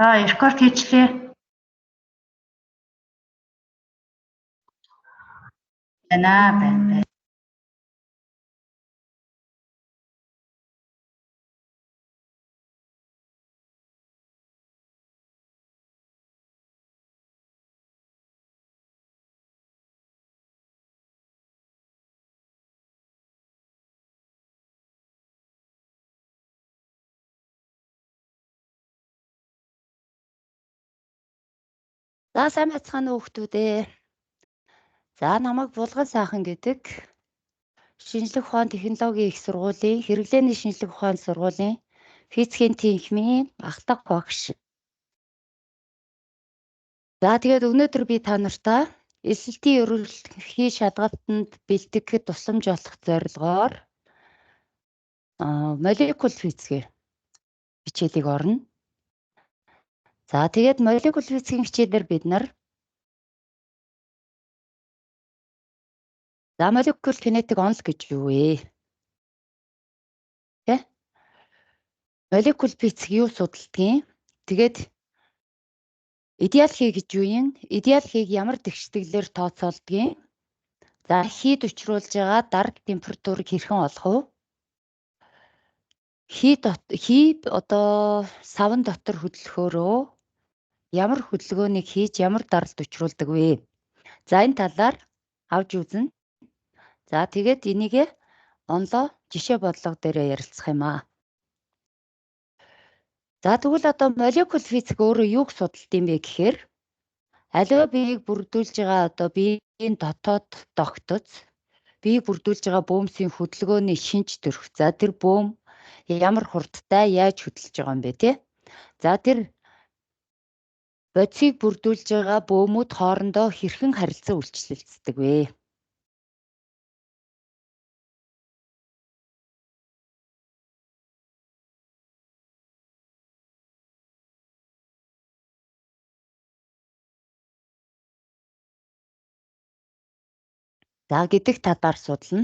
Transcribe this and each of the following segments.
Аа, рекорд хийчлээ. Байна байна. За сайн байцгаана уу хүмүүстээ. За намайг Булган сайхан гэдэг шинжлэх ухаан технологийн их сургуулийн хэрэглээний шинжлэх ухаан сургуулийн физикийн тэнхимийн ахлах багш. За тэгээд өнөөдөр би та нартай элсэлтийн ерөнхий шалгалтанд бэлтгэхэд тусламж олох зорилгоор молекул физикийн хичээлийг орно. За тэгээд молекул физикийн хичээлээр бид нар за молекул кинетик онол гэж юу вэ? Тэ? Молекул физик юу судалдгийг? Тэгээд идеал хий гэж юу юм? Идеал хийг ямар тэгштэглээр тооцоолдгийг? За хийд учруулж байгаа дарг температурыг хэрхэн олох вэ? Хий одоо савн дотор хөдлөхөөрөө ямар хөдөлгөөнийг хийж ямар даралт учруулдаг вэ? За энэ талаар авч үзнэ. За тэгээд энийг онлоо жишээ бодлого дээрээ ярилцах юм аа. За тэгвэл одоо молекул физик өөрөө юуг судалд юм бэ гэхээр аливаа биеийг бүрдүүлж байгаа одоо биеийн дотоод тогтоц, биеийг бүрдүүлж байгаа бөөмсийн хөдөлгөөний шинж төрх. За тэр бөөм ямар хурдтай яаж хөдөлж байгаа юм бэ те? За тэр бодисыг бүрдүүлж байгаа бөөмүүд хоорондоо хэрхэн харилцан үйлчлэлцдэг вэ? За гэдэг талаар судална.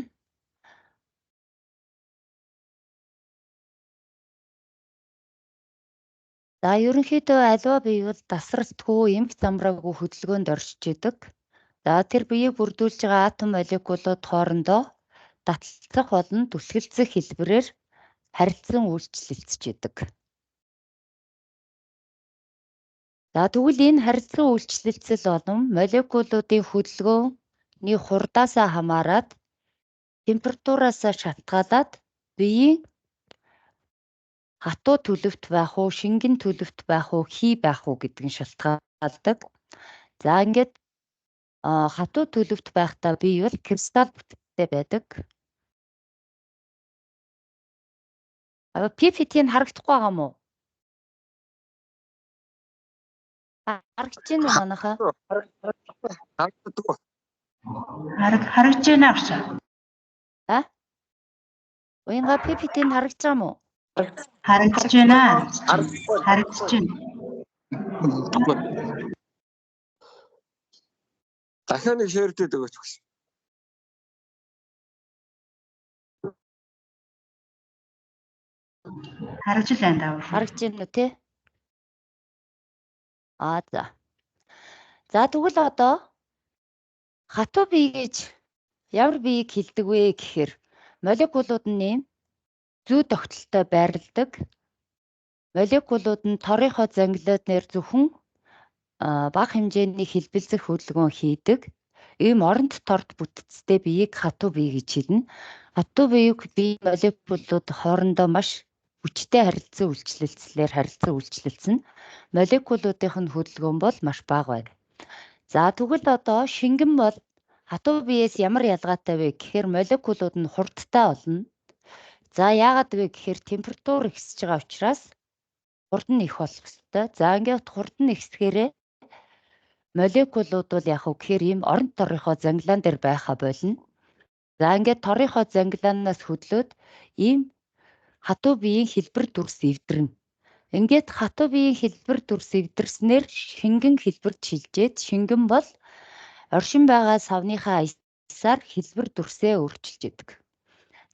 За ерөнхийдөө аливаа бие бол тасралтгүй эмх замраагүй хөдөлгөөнд оршиж идэг. За тэр биеийг бүрдүүлж байгаа атом молекулууд хоорондоо таталцах болон түлхэлцэх хэлбэрээр харилцан үйлчлэлцэж идэг. За тэгвэл энэ харилцан үйлчлэлцэл болон молекулуудын хөдөлгөөний хурдаасаа хамаарат температураасаа шалтгаалаад биеийн хатуу төлөвт байх уу, шингэн төлөвт байх уу, хий байх уу гэдэг нь шалтгаалдаг. За ингээд хатуу төлөвт байхдаа бие бол кристалл бүтцтэй байдаг. PPT нь харагдахгүй байгаа юм уу? Харагдаж байна уу манайхаа? Харагддаг. Харагдаж байна агш. А? Уянга PPT нь харагдаж байгаа юм уу? Харагдаж байна. Харагдаж байна. Дахиад нэг шеэрдээд өгөөч гэж. Харагдаж байна даа. Харагдаж байна уу те? Аа за. За тэгвэл одоо хатуу бие гэж ямар биеийг хэлдэг вэ гэхээр молекулууд нь нэм зүү тогтолтой байрладаг. Молекулууд нь торынхоо зангилаанаар зөвхөн бага хэмжээний хэлбэлзэх хөдөлгөөн хийдэг. Ийм оронт торт бүтцтэй биеийг хатуу бие гэж хэлнэ. Хатуу биеийг бие молекулууд хоорондоо маш хүчтэй харилцан үйлчлэлцлээр харилцан үйлчлэлцэн. Молекулуудынх нь хөдөлгөөн бол маш бага байна. За тэгвэл одоо шингэн бол хатуу биеэс ямар ялгаатай вэ гэхээр молекулууд нь хурдтай болно. За яагаад вэ гэхээр температур ихсэж байгаа учраас хурд нь их болох ёстой. За ингээд хурд нь ихсгээрээ молекулууд бол яг уу гэхээр ийм орон торынхоо зангилаан дээр байхаа болно. За ингээд торынхоо зангилаанаас хөдлөөд ийм хатуу биеийн хэлбэр дүрс эвдэрнэ. Ингээд хатуу биеийн хэлбэр дүрс эвдэрснээр шингэн хэлбэрт шилжээд шингэн бол оршин байгаа савныхаа аясаар аясаар хэлбэр дүрсээ өөрчилж идэг.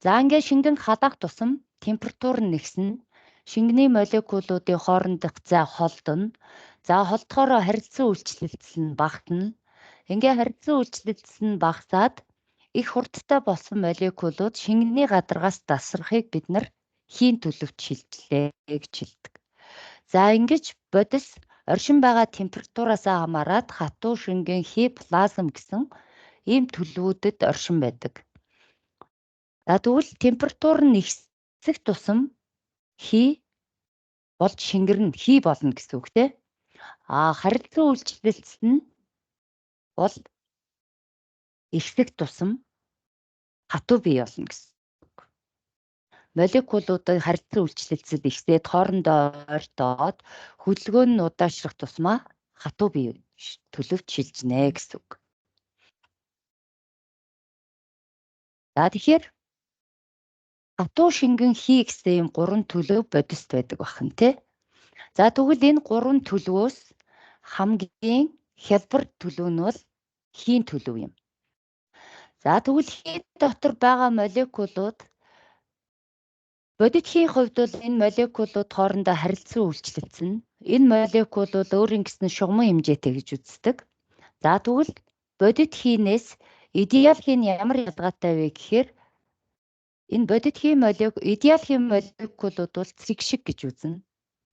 За ингээд шингэн халаах тусам температур нь нэгснэ. Шингэний молекулуудын хоорондох зай холдоно. За холдохоороо харилцан үйлчлэлцэл нь багтана. Ингээ харилцан үйлчлэлцэл нь багасаад их хурдтай болсон молекулууд шингэний гадаргаас дасрахыг бид нар хийн төлөвт шилжлээ гэж хэлдэг. За ингэж бодис оршин байгаа температураас хамаарат хатуу шингэн хий плазм гэсэн ийм төлөвүүдэд оршин байдаг. За тэгвэл температур нь ихсэх тусам хий болж шингэрнэ, хий болно гэсэн үг тийм. А харилцан үйлчлэлцэл нь бол ихсэх тусам хатуу бий болно гэсэн үг. Молекулуудын харилцан үйлчлэлцэл ихсээд хоорондоо ойртоод хөдөлгөөн нь удаашрах тусмаа хатуу бий төлөвт шилжинэ гэсэн үг. За тэгэхээр хатуу шингэн хий гэсэн ийм гурван төлөв бодист байдаг бахан тий. За тэгвэл энэ гурван төлөвөөс хамгийн хялбар төлөв нь бол хийн төлөв юм. За тэгвэл хий дотор байгаа молекулууд бодит хийн хувьд бол энэ молекулууд хоорондоо харилцан үйлчлэгдсэн. Энэ молекул бол өөрийн гэсэн шугаман хэмжээтэй гэж үздэг. За тэгвэл бодит хийнээс идеал хийн ямар ялгаатай вэ гэхээр энэ бодит хийн молекул идеал хийн молекулууд бол цэг шиг гэж үзнэ.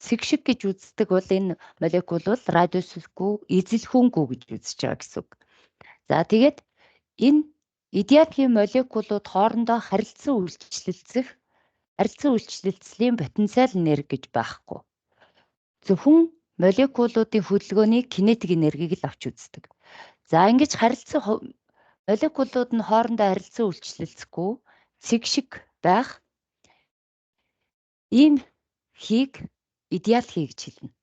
Цэг шиг гэж үздэг бол энэ молекул бол радиусгүй, эзэлхүүнгүй гэж үзэж байгаа гэсэн үг. За тэгээд энэ идеал хийн молекулууд хоорондоо харилцан үйлчлэлцэх харилцан үйлчлэлцлийн потенциал энерги гэж байхгүй. Зөвхөн молекулуудын хөдөлгөөний кинетик энергийг л авч үздэг. За ингэж харилцан молекулууд нь хоорондоо харилцан үйлчлэлцэхгүй цэг шиг байх ийм хийг идеал хий гэж хэлнэ.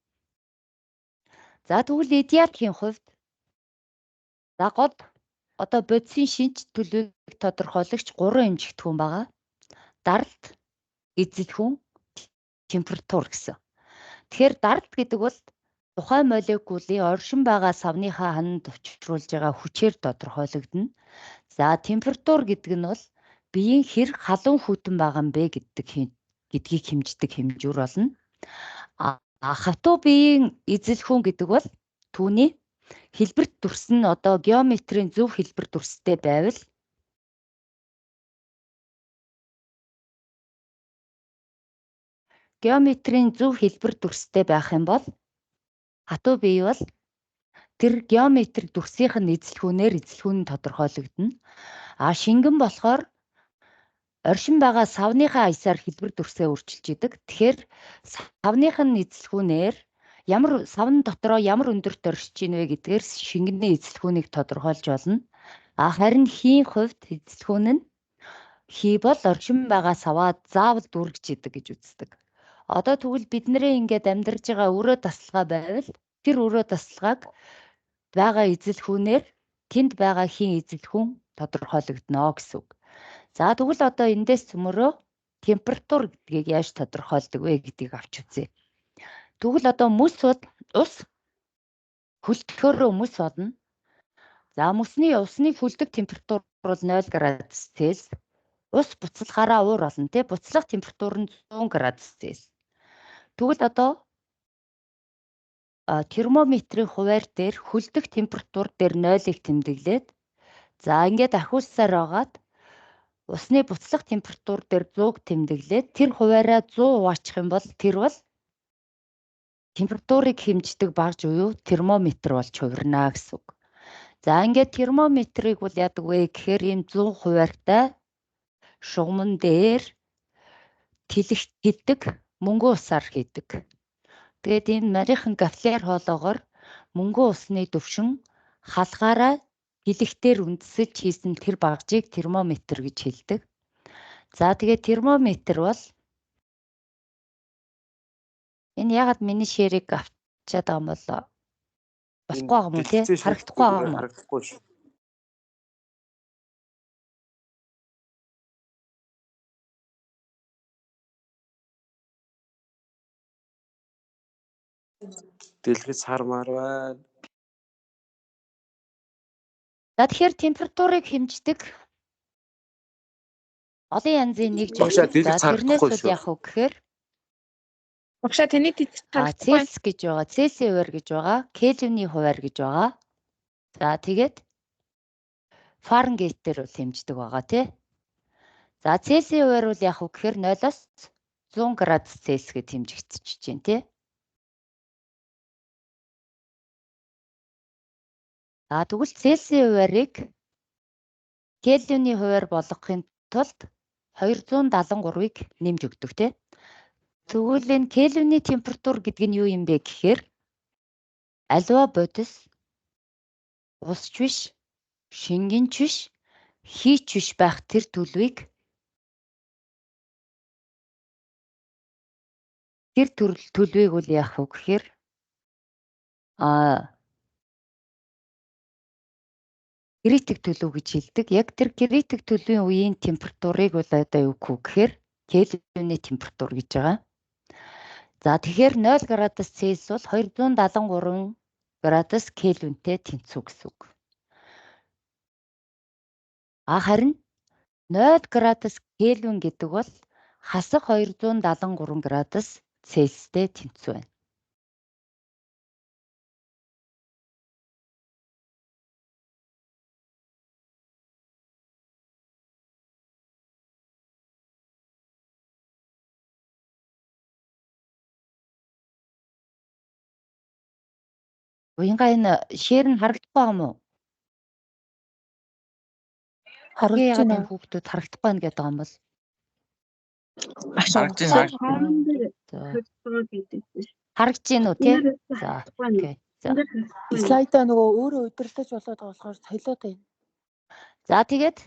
За тэгвэл идеал хийн хувьд за гол одоо бодисын шинж төлөвийг тодорхойлогч гурван эмчигдэхүүн байгаа. Даралт, эзэлхүүн, температур гэсэн. Тэгэхээр даралт гэдэг бол тухайн молекулын оршин байгаа савныхаа хананд учруулж байгаа хүчээр тодорхойлогдоно. За температур гэдэг нь бол биеийн хэр халуун хүйтэн байгаа юм бэ гэдгийг хэмждэг хэмжүүр болно. А хатуу биеийн эзэлхүүн гэдэг бол түүний хэлбэрт дүрс нь одоо геометрийн зөв хэлбэр дүрстэй байвал геометрийн зөв хэлбэр дүрстэй байх юм бол хатуу бие бол тэр геометр дүрсийнх нь эзэлхүүнээр эзэлхүүн нь тодорхойлогдоно. А шингэн болохоор оршин байгаа савныхаа аясаар хэлбэр дүрсээ өөрчилж идэг. Тэгэхээр савных нь эзэлхүүнээр ямар савн дотроо ямар өндөрт оршиж ийн вэ гэдгээр шингэний эзэлхүүнийг тодорхойлж болно. А харин хийн хувьд эзэлхүүн нь хий бол оршин байгаа саваа заавал дүүргэж идэг гэж үздэг. Одоо тэгвэл бидний ингээд амьдарч байгаа өрөө тасалгаа байвал тэр өрөө тасалгааг байгаа эзэлхүүнээр тэнд байгаа хийн эзэлхүүн тодорхойлогдоно гэсэн үг. За тэгвэл одоо эндээс цөмөрөө температур гэдгийг яаж тодорхойлдог вэ гэдгийг авч үзье. Тэгвэл одоо мөс бол ус хөлдөхөөрөө мөс болно. За мөсний усны хөлдөг температур бол 0 градус Цельс. Ус буцалгаараа уур болно тий. Буцлах температур нь 100 градус Цельс. Тэгвэл одоо термометрийн хуваар дээр хөлдөх температур дээр 0-ыг тэмдэглээд за ингээд ахиулсаар байгаад усны буцлах температур дээр 100-г тэмдэглээд тэр хуваараа 100 хуваачих юм бол тэр бол температурыг хэмждэг багж буюу термометр болж хувирна гэсэн үг. За ингээд термометрийг бол яадаг вэ гэхээр ийм 100 хуваартай шугамн дээр тэлэх тэлдэг мөнгөн усаар хийдэг. Тэгээд энэ нарийнхан гафлер хоолоогоор мөнгөн усны төвшин халахаараа тэлэхтэр үндэсэлж хийсэн тэр багжийг термометр гэж хэлдэг. За тэгээд термометр бол энэ ягаад миний шэрийг авчаад байгаа юм бол болохгүй байгаа юм уу тий? Харагдахгүй байгаа юм уу? Харагдахгүй шүү. Дэлгэц хармаар байна. За тэгэхээр температурыг хэмждэг олон янзын нэг Багшаа зүйл. дэлгэц За тэрнээс харагдахгүй бол шүү. яах вэ гэхээр Багшаа таны дэлгэц харагдахгүй байна. Цельс гэж байгаа, Цельсийн хуваар гэж байгаа, Кельвиний хуваар гэж байгаа. За тэгээд Фаренгейт дээр бол хэмждэг байгаа тий. За Цельсийн хуваар бол яах вэ гэхээр 0-оос 100 градус Цельс гэж хэмжигдчихэж байна тий. За тэгвэл Цельсийн хуваарийг Кельвиний хуваар болгохын тулд 273-ыг нэмж өгдөг тий. Тэгвэл энэ Кельвиний температур гэдэг нь юу юм бэ гэхээр аливаа бодис усч биш, шингэнч биш, хийч биш байх тэр төлөвийг тэр төлөвийг бол яах вэ гэхээр критик төлөв гэж хэлдэг. Яг тэр критик төлөвийн үеийн температурыг бол одоо юу гэх вэ гэхээр Кельвиний температур гэж байгаа. За тэгэхээр 0 градус Цельс бол 273 градус Кельвинтэй тэнцүү гэсэн үг. Харин 0 градус Кельвин гэдэг бол хасах 273 градус Цельстэй тэнцүү байна. Уянга энэ шээр нь харагдахгүй байгаа юм уу? Харагдаж Яагаад байна. энэ хүүхдүүд харагдахгүй байна гэдэг юм бол? Харагдаж байна. Харагдаж байна уу тий? За окей. За. Слайдаа нөгөө өөрөө удирдах болоод байгаа болохоор солиод байна. За тэгээд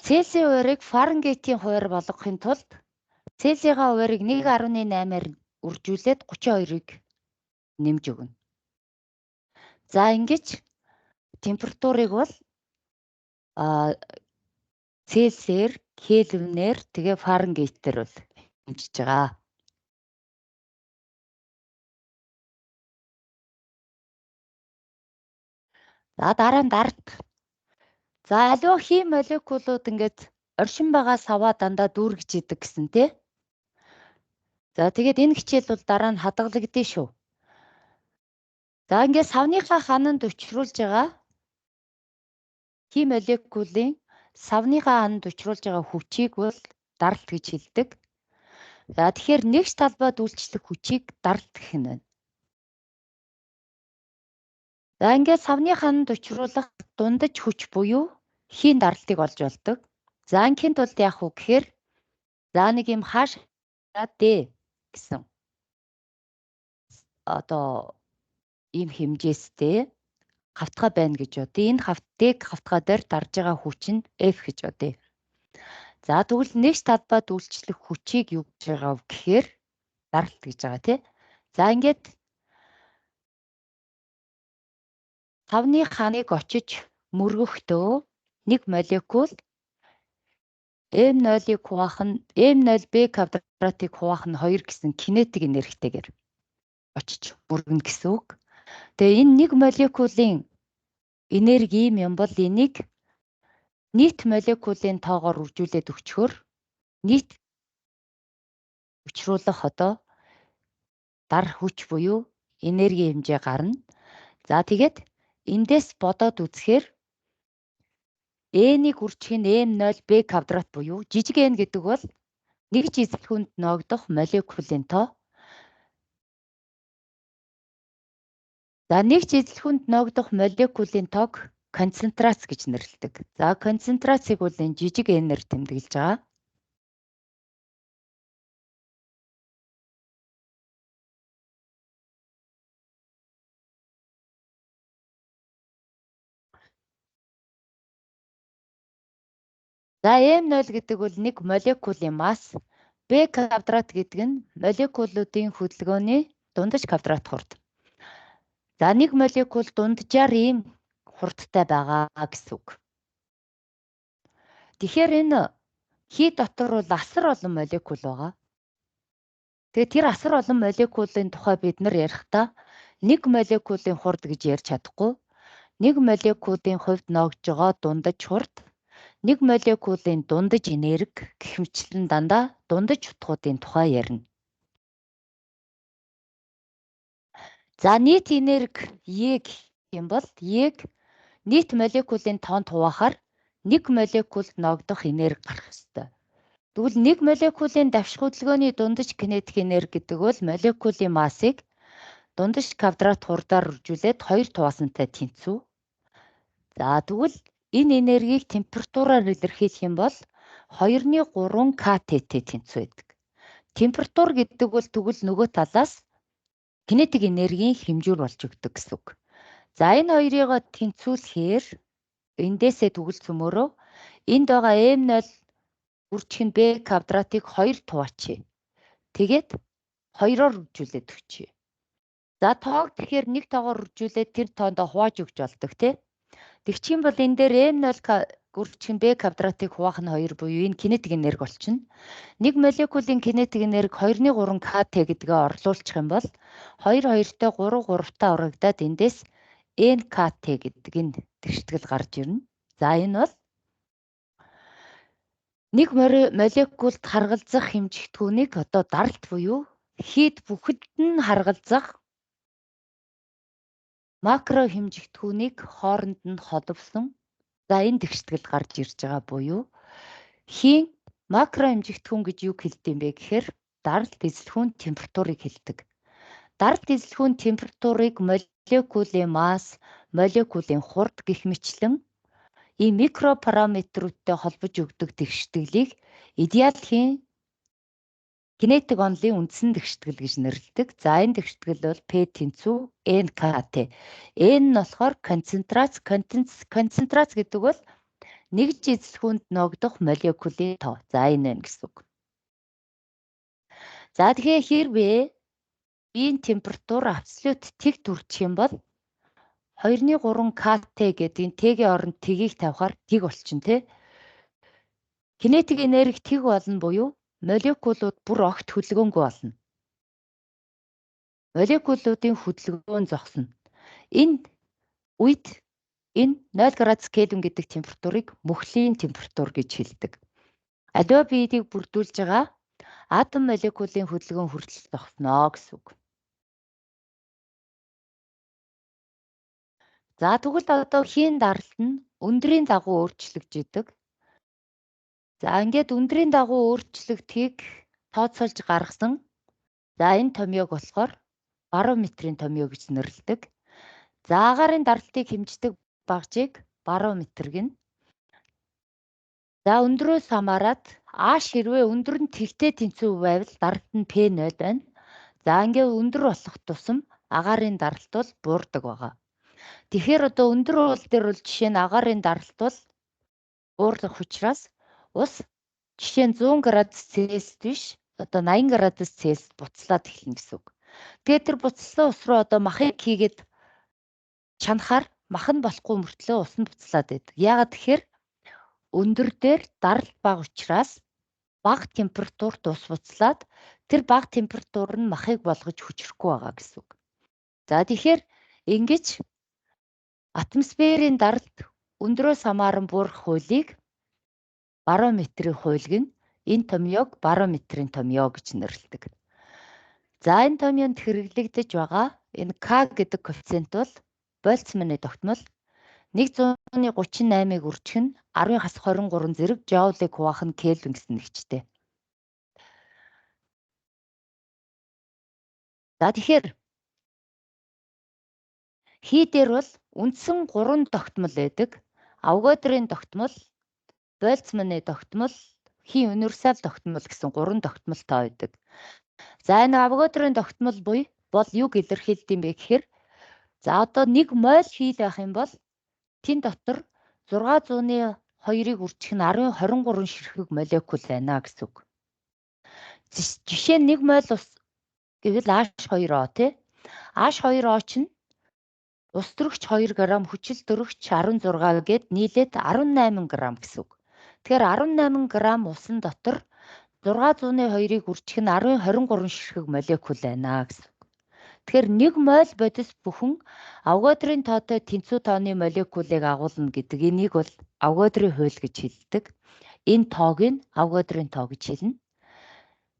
Цельсийн хуваарийг Фаренгейтийн хуваар болгохын тулд Цельсийн хуваарийг 1.8-аар үржүүлээд 32-ыг нэмж өгнө. За ингэж температурыг бол Цельсээр, Кельвинээр тэгээ Фаренгейтээр бол хэмжиж байгаа. За дараа нь даралт. За аливаа хим молекулууд ингээд оршин байгаа саваа дандаа дүүргэж идэг гэсэн тий. За тэгээд энэ хичээл бол дараа нь хадгалагдана шүү. За ингээд савныхаа хананд учруулж байгаа хим молекулын савныхаа хананд учруулж байгаа хүчийг бол даралт гэж хэлдэг. За тэгэхээр нэгж талбайд үйлчлэх хүчийг даралт гэх нь байна. За ингээд савны хананд учруулах дундаж хүч буюу хийн даралтыг олж болдог. За ингийн тулд яах вэ гэхээр за нэг юм хааш D гэсэн одоо ийм хэмжээстэй хавтгай байна гэж бодъё. Энэ хавтыг хавтгай дээр дарж байгаа хүч нь F гэж бодъё. За тэгвэл нэгж талбайд үйлчлэх хүчийг юу гэж байгаа вэ гэхээр даралт гэж байгаа тий. За ингээд савны ханыг очиж мөргөхдөө нэг молекул M0-ыг хуваах нь M0B квадратыг хуваах нь 2 гэсэн кинетик энергитэйгээр очиж мөргөнө гэсэн үг. Тэгээ энэ нэг молекулын энерги ийм юм бол энийг нийт молекулын тоогоор үржүүлээд өгчхөөр нийт учруулах одоо дар хүч буюу энергийн хэмжээ гарна. За тэгээд эндээс бодоод үзэхээр N-ийг үржих нь M0B квадрат буюу жижиг n гэдэг бол нэгж эзэлхүнд ноогдох молекулын тоо. За нэгж эзэлхүнд ноогдох молекулын тоог концентрац гэж нэрлэдэг. За концентрацийг бол энэ жижиг n-ээр тэмдэглэж байгаа. За M0 гэдэг бол нэг молекулын масс, B квадрат гэдэг нь молекулуудын хөдөлгөөний дундаж квадрат хурд. За нэг молекул дунджаар ийм хурдтай байгаа гэсэн үг. Тэгэхээр энэ хий дотор бол асар олон молекул байгаа. Тэгээ тэр асар олон молекулын тухай бид нар ярихдаа нэг молекулын хурд гэж ярьж чадахгүй. Нэг молекулын хувьд ноогдож байгаа дундаж хурд, нэг молекулын дундаж энерги гэх мэтлэн дандаа дундаж утгуудын тухай ярина. За нийт энерги Е гэх юм бол Е-г нийт молекулын тоонд хуваахаар нэг молекулд ноогдох энерги гарах ёстой. Тэгвэл нэг молекулын давших хөдөлгөөний дундаж кинетик энерги гэдэг бол молекулын массыг дундаж квадрат хурдаар үржүүлээд 2 хуваасантай тэнцүү. За тэгвэл энэ энергийг температураар илэрхийлэх юм бол 2.3 КТ тэнцүү байдаг. Температур гэдэг бол тэгвэл нөгөө талаас кинетик энергийн хэмжүүр болж өгдөг гэсэн үг. За энэ хоёрыг тэнцвүүлэхээр эндээсээ тэгвэл цөмөрөө энд байгаа M0 үржих нь B квадратыг 2 хуваачъя. Тэгээд 2-оор үржүүлээд өгчье. За тоог тэгэхээр нэг тоогоор үржүүлээд тэр тоондоо хувааж өгч болдог тий. Тэгчих юм бол энэ дээр M0 үржих нь B квадратыг хуваах нь 2 буюу энэ кинетик энерги болчихно. Нэг молекулын кинетик энерги 2.3 КТ гэдгээ орлуулчих юм бол 2 2-тай 3 3-таа урагдаад эндээс НКТ гэдэг энэ тэгштгэл гарч ирнэ. За энэ бол нэг молекулд харгалзах хэмжигдэхүүнийг одоо даралт буюу хийд бүхэнд нь харгалзах макро хэмжигдэхүүнийг хооронд нь холбосон. За энэ тэгштгэл гарч ирж байгаа буюу хийн макро хэмжигдэхүүн гэж юу хэлдэг юм бэ гэхээр даралт эзлэхүүн температурыг хэлдэг. Даралт эзлэхүүн температурыг молекулын масс, молекулын хурд гэх мэтлэн ийм микро параметрүүдтэй холбож өгдөг тэгшитгэлийг идеал хийн кинетик онолын үндсэн тэгшитгэл гэж нэрлэдэг. За энэ тэгшитгэл бол P тэнцүү NKT. N нь болохоор концентрац, концентрац гэдэг бол нэгж эзлэхүүнд ногдох молекулын тоо. За энэ байна гэсэн үг. За тэгэхээр хэрвээ биеийн температур абсолют тэг төрчих юм бол 2.3 КТ гэдэг энэ Т-ийн оронд тэгийг тавихаар тэг болчихно тий. Кинетик энерги тэг болно буюу молекулууд бүр огт хөдөлгөөнгүй болно. Молекулуудын хөдөлгөөн зогсно. Энэ үед энэ 0 градус Кельвин гэдэг температурыг мөхлийн температур гэж хэлдэг. Аливаа биеийг бүрдүүлж байгаа атом молекулын хөдөлгөөн хүртэл зогсно гэсэн үг. За тэгвэл одоо хийн даралт нь өндрийн дагуу өөрчлөгдөж идэг. За ингээд өндрийн дагуу өөрчлөгдөхийг тооцоолж гаргасан. За энэ томьёог болохоор барометрын томьёо гэж нэрлэдэг. За агаарын даралтыг хэмждэг багжийг барометр гэнэ. За өндрөөс хамаарат H хэрвээ өндөр нь тэгтэй тэнцүү байвал даралт нь P0 байна. За ингээд өндөр болох тусам агаарын даралт бол буурдаг байгаа. Тэгэхээр одоо өндөр уул дээр бол жишээ нь агаарын даралт бол буурах учраас ус жишээ нь 100 градус Цельсид биш одоо 80 градус Цельсид буцлаад эхэлнэ гэсэн үг. Тэгээд тэр буцлсан ус руу одоо махыг хийгээд чанахаар мах нь болохгүй мөртлөө ус нь буцлаад байдаг. Яагаад тэгэхээр өндөр дээр даралт бага учраас бага температурт ус буцлаад тэр бага температур нь махыг болгож хүчрэхгүй байгаа гэсэн үг. За тэгэхээр ингэж атмосферийн даралт өндрөөс хамааран буурах хуулийг барометрын хууль гэнэ. Энэ томьёог барометрын томьёо гэж нэрлэдэг. За энэ томьёонд хэрэглэгдэж байгаа энэ К гэдэг коэффициент бол Больцманы тогтмол 138-ыг үржих нь 10-23 зэрэг жоулыг хуваах нь Кельвин гэсэн нэгчтэй. За тэгэхээр хий дээр бол үндсэн 3 тогтмол байдаг. Авогадроны тогтмол, Больцманы тогтмол, хийн универсал тогтмол гэсэн 3 тогтмолтой байдаг. За энэ Авогадроны тогтмол буюу бол юг илэрхийлдэг юм бэ гэхээр за одоо нэг моль хийл байх юм бол тэн дотор 602-ыг үржих нь 1023 ширхэг молекул байна гэсэн үг. Жишээ нь нэг моль ус гэвэл H2O тий. H2O чинь ус төрөгч 2 г, хүчил төрөгч 16 гээд нийлээд 18 г гэсэн үг. Тэгэхээр 18 г усан дотор 602-ыг үржих нь 1023 ширхэг молекул байна гэсэн үг. Тэгэхээр 1 моль бодис бүхэн Авогадроны тоотой тэнцүү тооны молекулыг агуулна гэдэг энийг бол Авогадроны хууль гэж хэлдэг. Энэ тоог нь Авогадроны тоо гэж хэлнэ.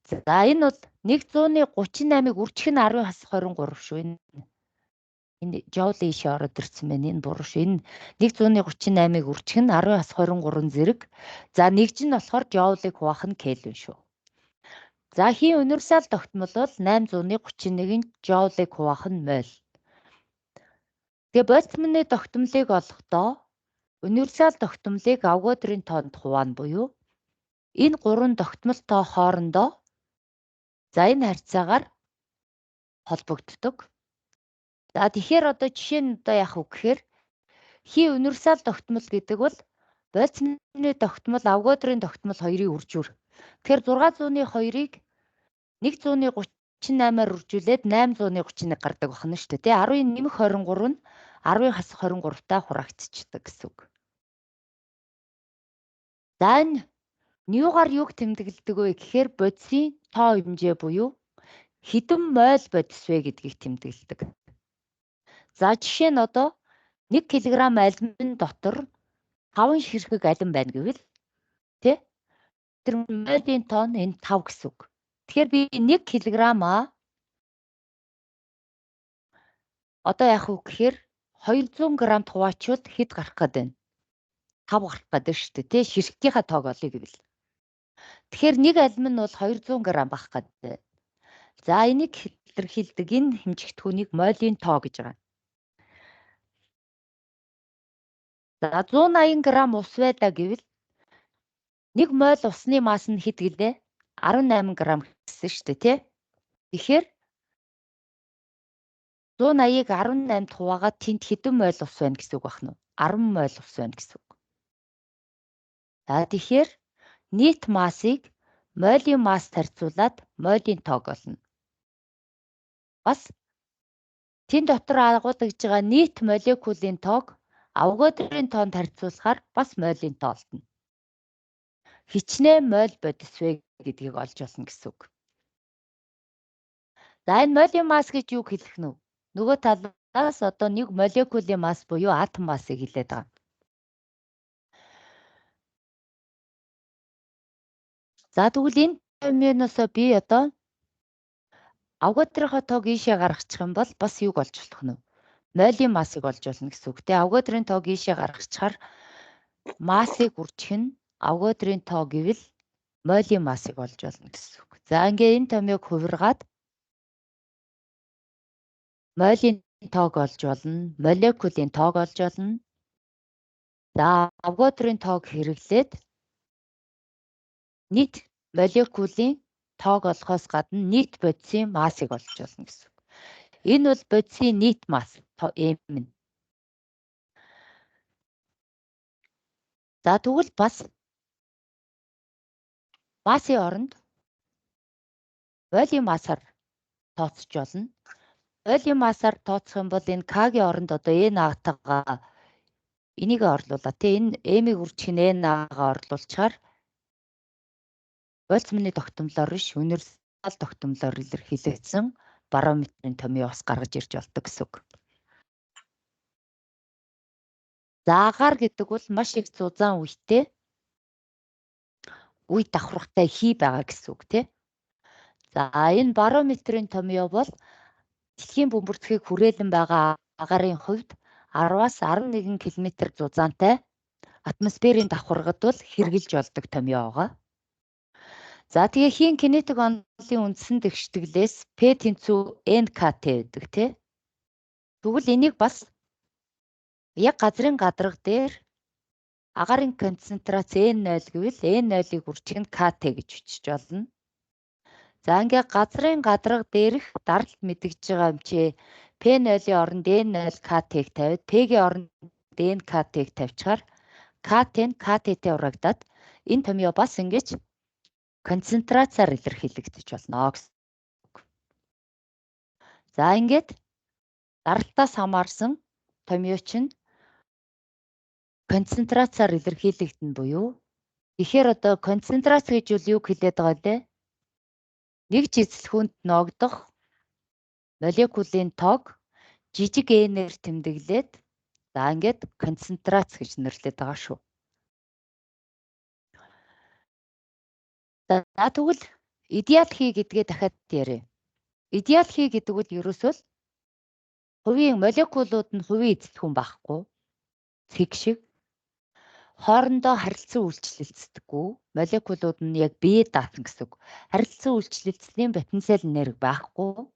За энэ бол 138-ыг үржих нь 10-23 шүү. Энэ жоул ийшээ ороод ирсэн байна. Энэ буруу шүү. Энэ 138-ыг үржих нь 10-23 зэрэг. За нэгж нь болохоор жоулыг хуваах нь кельвин шүү. За хийн универсал тогтмол бол 831-ийн жоулыг хуваах нь моль. Тэгээ Болцманы тогтмолыг олохдоо универсал тогтмолыг Авогадроны тоонд хуваана буюу энэ гурван тогтмол тоо хоорондоо за энэ харьцаагаар холбогддог. За тэгэхээр одоо жишээ нь одоо яах вэ гэхээр хий универсал тогтмол гэдэг бол Болцманы тогтмол, Авогадроны тогтмол хоёрын үржүүр. Тэгэхээр 602-ыг 138-аар үржүүлээд 831 гардаг байна шүү дээ. Тэ 10-23 нь 10-23-таа хураагдчихдаг гэсэн үг. За энэ юугаар юуг тэмдэглэдэг вэ гэхээр бодисын тоо хэмжээ буюу хэдэн моль бодис вэ гэдгийг тэмдэглэдэг. За жишээ нь одоо 1 кг алимн дотор 5 ширхэг алим байна гэвэл тэ тэр молийн тоо нь энэ 5 гэсэн үг. Тэгэхээр би 1 кг-аа одоо яах вэ гэхээр 200 г-д хуваачвал хэд гарах гээд байна? 5 гарах гээд байна шүү дээ. Тэ ширхгийнхаа тоог олъё гэвэл. Тэгэхээр нэг алим нь бол 200 г байх гээд байна. За энийг илэрхийлдэг энэ хэмжигдэхүүнийг молийн тоо гэж байгаа. За 180 г ус байлаа гэвэл 1 моль усны масс нь хэд гэлээ? 18 г гэсэн шүү дээ, тий? Тэгэхээр 180-ыг 18-д хуваагаад тэнд хэдэн моль ус байна гэсэн үг байна уу? 10 моль ус байна гэсэн үг. За тэгэхээр нийт массыг молийн масст харьцуулаад молийн тоог олно. Бас тэн дотор агуулгаж байгаа нийт молекулын тоог Авогадроны тоонд харьцуулахаар бас молийн тоо олдно. Хичнээн моль бодис вэ гэдгийг олж болно гэсэн үг. За энэ молийн масс гэж юу хэлэх нь вэ? Нөгөө талаас одоо нэг молекулын масс буюу атом массыг хэлээд байгаа. За тэгвэл энэ томьёоноосоо би одоо Авогадроныхоо тоог ийшээ гаргачих юм бол бас юуг олж болох нь вэ? Молийн массыг олж болно гэсэн үг. Тэ Авогадроны тоог ийшээ гаргачихаар массыг үржих нь Авогадроны тоо гэвэл молийн массыг олж болно гэсэн үг. За ингээ энэ томьёог хувиргаад молийн тоог олж болно, молекулын тоог олж болно. За Авогадроны тоог хэрэглээд нийт молекулын тоог олохоос гадна нийт бодисын массыг олж болно гэсэн үг. Энэ бол бодисын нийт масс М нь. За тэгвэл бас массын оронд волюм массаар тооцож болно. Волюм массаар тооцох юм бол энэ К-гийн оронд одоо N А-тайгаа энийг орлуулаа. Тэ энэ M-ийг үржих нь N А-гаа орлуулчихаар Болцманы тогтмолоор биш универсал тогтмолоор илэрхийлэгдсэн барометрын томьёо бас гаргаж ирж болдог гэсэн үг. За агаар гэдэг бол маш их зузаан үетэй үе давхаргатай хий байгаа гэсэн үг тий. За энэ барометрын томьёо бол дэлхийн бөмбөрцгийг хүрээлэн байгаа агаарын хувьд 10-аас 11 км зузаантай атмосферийн давхаргад бол хэрэгжилж болдог томьёо байгаа. За тэгээ хийн кинетик онолын үндсэн дэвшитгэлээс P тэнцүү НКТ гэдэг тий. Тэгвэл энийг бас яг газрын гадраг дээр агарын концентрац N0 гэвэл N0-ыг үржих нь КТ гэж бичиж болно. За ингээ газрын гадраг дээрх даралт мэдгэж байгаа юм чи P0-ийн оронд N0 КТ-г тавиад P-гийн оронд NKT-г тавьчихаар КТ нь КТ-тэй урагдаад энэ томьёо бас ингэж концентрацаар илэрхийлэгдэж болно гэсэн үг. За ингээд даралтаас хамаарсан томьёо чинь концентрацаар илэрхийлэгдэнэ буюу тэгэхээр одоо концентрац гэж юу хэлээд байгаа вэ? Нэг жицлэхүүнд ногдох Молекулын тоог жижиг n-ээр тэмдэглээд за ингээд концентрац гэж нэрлэдэг байгаа шүү. За тэгвэл идеал хий гэдгээ дахиад яриа. Идеал хий гэдэг бол ерөөсөө л хувийн молекулууд нь хувийн эзэлхэн байхгүй. Цэг шиг хоорондоо харилцан үйлчлэлцдэггүй. Молекулууд нь яг бие даасан гэсэн үг. Харилцан үйлчлэлцлийн потенциал энерги байхгүй.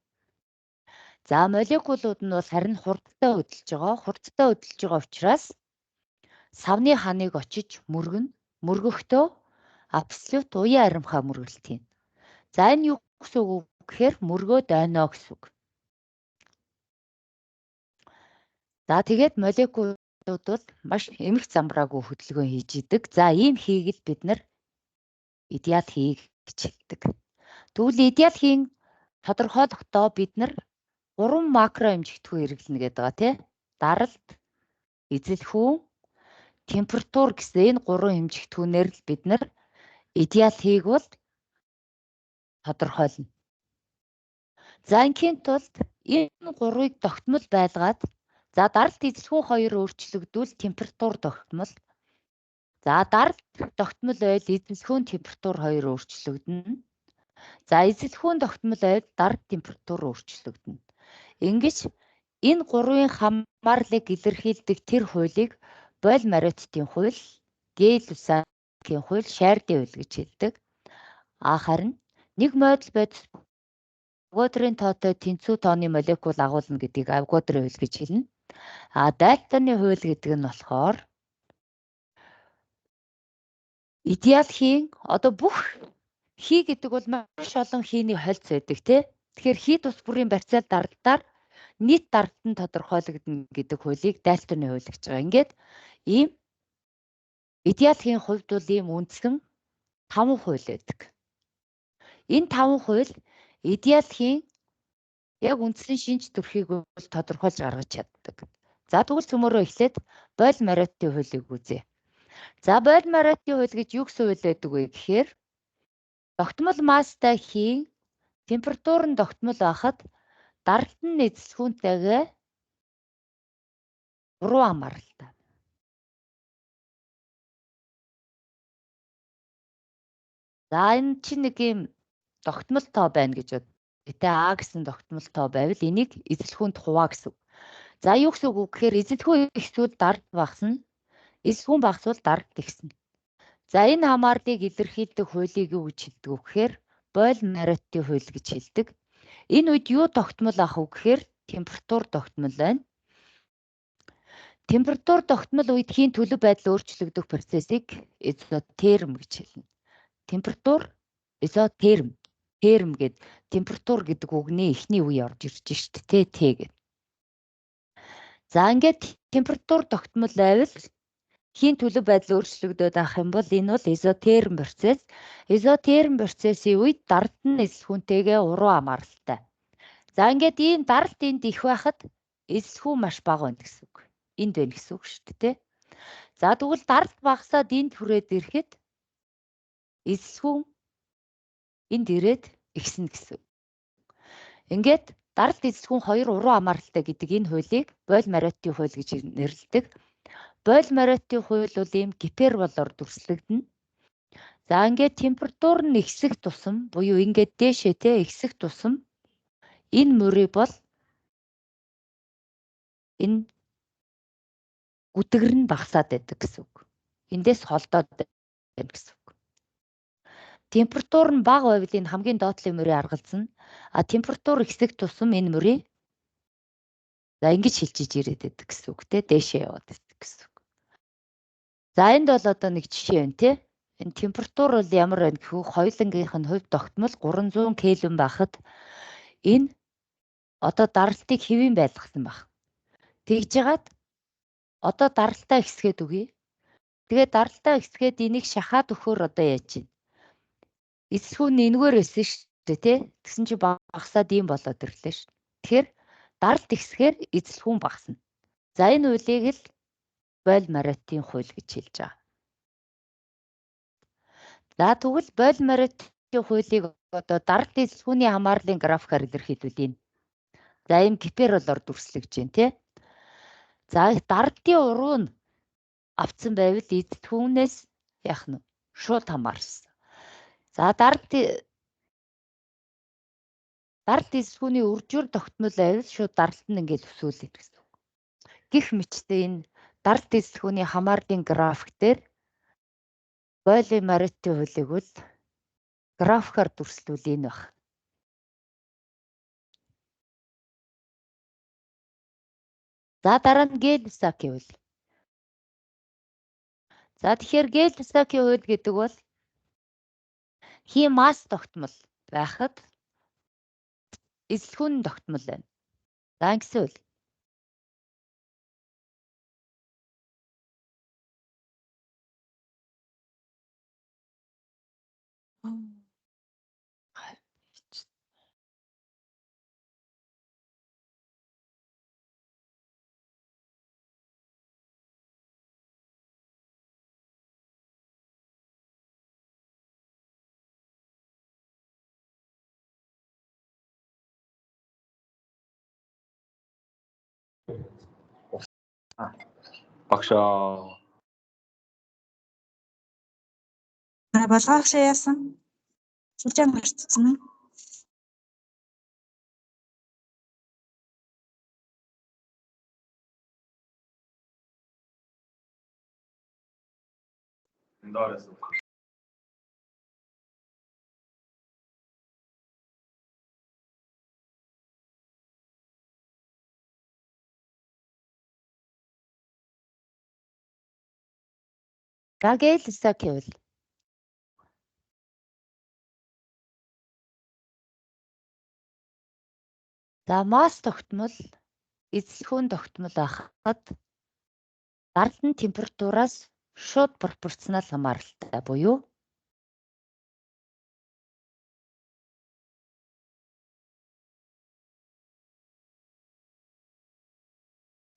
За молекулууд нь бол харин хурдтай хөдөлж байгаа. Хурдтай хөдөлж байгаа учраас савны ханыг очиж мөргөнө. Мөргөхдөө абсолют уян аримхаа мөргөлт хийнэ. За энэ юу гэсэн үг вэ гэхээр мөргөөд ойно гэсэн үг. За тэгээд молекулууд бол маш эмх замбраагүй хөдөлгөөн хийж идэг. За ийм хийг л бид нар идеал хий гэж хэлдэг. Тэгвэл идеал хийн тодорхойлохдоо бид нар 3 макро хэмжигдэхүүн хэрэглэнэ гэдэг байгаа тий. Даралт, эзэлхүүн, температур гэсэн энэ 3 хэмжигдэхүүнээр л бид нар идеал хийг бол тодорхойлно. За ингийн тулд энэ гурвыг тогтмол байлгаад за даралт эзэлхүүн хоёр өөрчлөгдвөл температур тогтмол. За даралт тогтмол байвал эзэлхүүн температур хоёр өөрчлөгдөнө. За эзэлхүүн тогтмол байвал даралт температур өөрчлөгдөнө. Ингэж энэ гурвын хамаарлыг илэрхийлдэг тэр хуулийг Бойл-Мариоттын хууль, Гейл-Люссакийн хууль, Шардын хууль гэж хэлдэг. А харин нэг модуль бодис Авогадрын тоотой тэнцүү тооны молекул агуулна гэдгийг Авогадрын хууль гэж хэлнэ. А Дальтоны хууль гэдэг нь болохоор идеал хийн одоо бүх хий гэдэг бол маш олон хийний хольц байдаг тий. Тэгэхээр хий тус бүрийн барьцаал даралтаар нийт даралт нь тодорхойлогдно гэдэг хуулийг Дальтоны хууль гэж байгаа. Ингээд ийм идеал хийн хувьд бол ийм үндсэн 5 хууль байдаг. Энэ 5 хууль идеал хийн яг үндсэн шинж төрхийг бол тодорхойлж гаргаж чаддаг. За тэгвэл цөмөрөө эхлээд Бойл-Мариоттын хуулийг үзье. За Бойл-Мариоттын хууль гэж юу гэсэн хууль байдаг вэ гэхээр тогтмол масстай хийн температур нь тогтмол байхад даралт нь эзэлхүүнтэйгээ 3 хамааралтай. За энэ чинь нэг юм тогтмол тоо байна гэж бод. Гэтэ А гэсэн тогтмол тоо байвал энийг эзэлхүүнд хуваа гэсэн үг. За юу гэсэн үг вэ гэхээр эзэлхүүн ихсвэл даралт багасна. Эзэлхүүн багасвал даралт ихснэ. За энэ хамаарлыг илэрхийлдэг хуулийг юу гэж хэлдэг вэ гэхээр Бойл-Мариоттын хууль гэж хэлдэг. Энэ үед юу тогтмол авах вэ гэхээр температур тогтмол байна. Температур тогтмол үед хийн төлөв байдал өөрчлөгдөх процессыг изотерм гэж хэлнэ. Температур изотерм. Терм гэд температур гэдэг үгний эхний үе орж ирж шít тэ Т гэд. За ингээд температур тогтмол байвал хийн төлөв байдал өөрчлөгдөд авах юм бол энэ бол изотерм процесс. Изотерм процессын үед даралт нь эзэлхүүнтэйгээ уруу хамааралтай. За ингээд ийм даралт энд их байхад эзэлхүүн маш бага байна гэсэн үг. Энд байна гэсэн үг шүү дээ. За тэгвэл даралт багасаад энд хүрээд ирэхэд эзэлхүүн энд ирээд ихснэ гэсэн. Ингээд даралт эзэлхүүн хоёр уруу хамааралтай гэдэг энэ хуулийг Бойл-Мариоттын хууль гэж нэрлэдэг. Бойл-Мариоттын хууль бол ийм гиперболоор дүрслэгдэнэ. За ингээд температур нь ихсэх тусам буюу ингээд дээшээ те ихсэх тусам энэ мөрий бол энэ гүтгэр нь багасаад байдаг гэсэн үг. Эндээс холдоод байна гэсэн үг. Температур нь бага байвал энэ хамгийн доотлын мөрий аргалзна. А температур ихсэх тусам энэ мөрий за ингэж шилжиж ирээд байдаг гэсэн үг те дээшээ яваад байдаг гэсэн үг. За энд бол одоо нэг жишээ байна те. Энэ температур бол ямар байна гэхүү хоёулангийнх нь хувь тогтмол 300 Кельвин байхад энэ одоо даралтыг хэвийн байлгасан баг. Тэгж жагаад одоо даралтаа ихсгээд өгье. Тэгээ даралтаа ихсгээд энийг шахаад өгөхөөр одоо яаж чинь? Эзэлхүүн энэгээр байсан шүү дээ тий. Тэгсэн чи багасаад ийм болоод ирлээ шүү. Тэгэхээр даралт ихсгээр эзэлхүүн багасна. За энэ хуулийг л Бойл-Мариоттын хууль гэж хэлж байгаа. За тэгвэл Бойл-Мариоттын хуулийг одоо даралт эзэлхүүний хамаарлын графикаар илэрхийлвэл энэ. За ийм гиперболоор дүрслэгдэж байна тий. За даралтын уруу нь авцсан байвал эзэлхүүнээс яах нь шууд хамаарсан. За даралт эзэлхүүний үржүүр тогтмол байвал шууд даралт нь ингээл өсөөлөд гэсэн үг. Гэх мэттэй энэ даралт эзэлхүүний хамаарлын график дээр Бойле Маротти хуулийг бол графикаар дүрслүүл энэ баг. За дараа нь Гей-Люссакийн хууль. За тэгэхээр Гей-Люссакийн хууль гэдэг бол хим масс тогтмол байхад эзэлхүүн тогтмол байна. За ингэсэн үйл. Багшаа. Болгоо багшаа яасан? Сүлжээ гарцсан уу? За Гей-Люссакийн хууль. За масс тогтмол, эзэлхүүн тогтмол байхад даралтын температураас шууд пропорционал хамааралтай буюу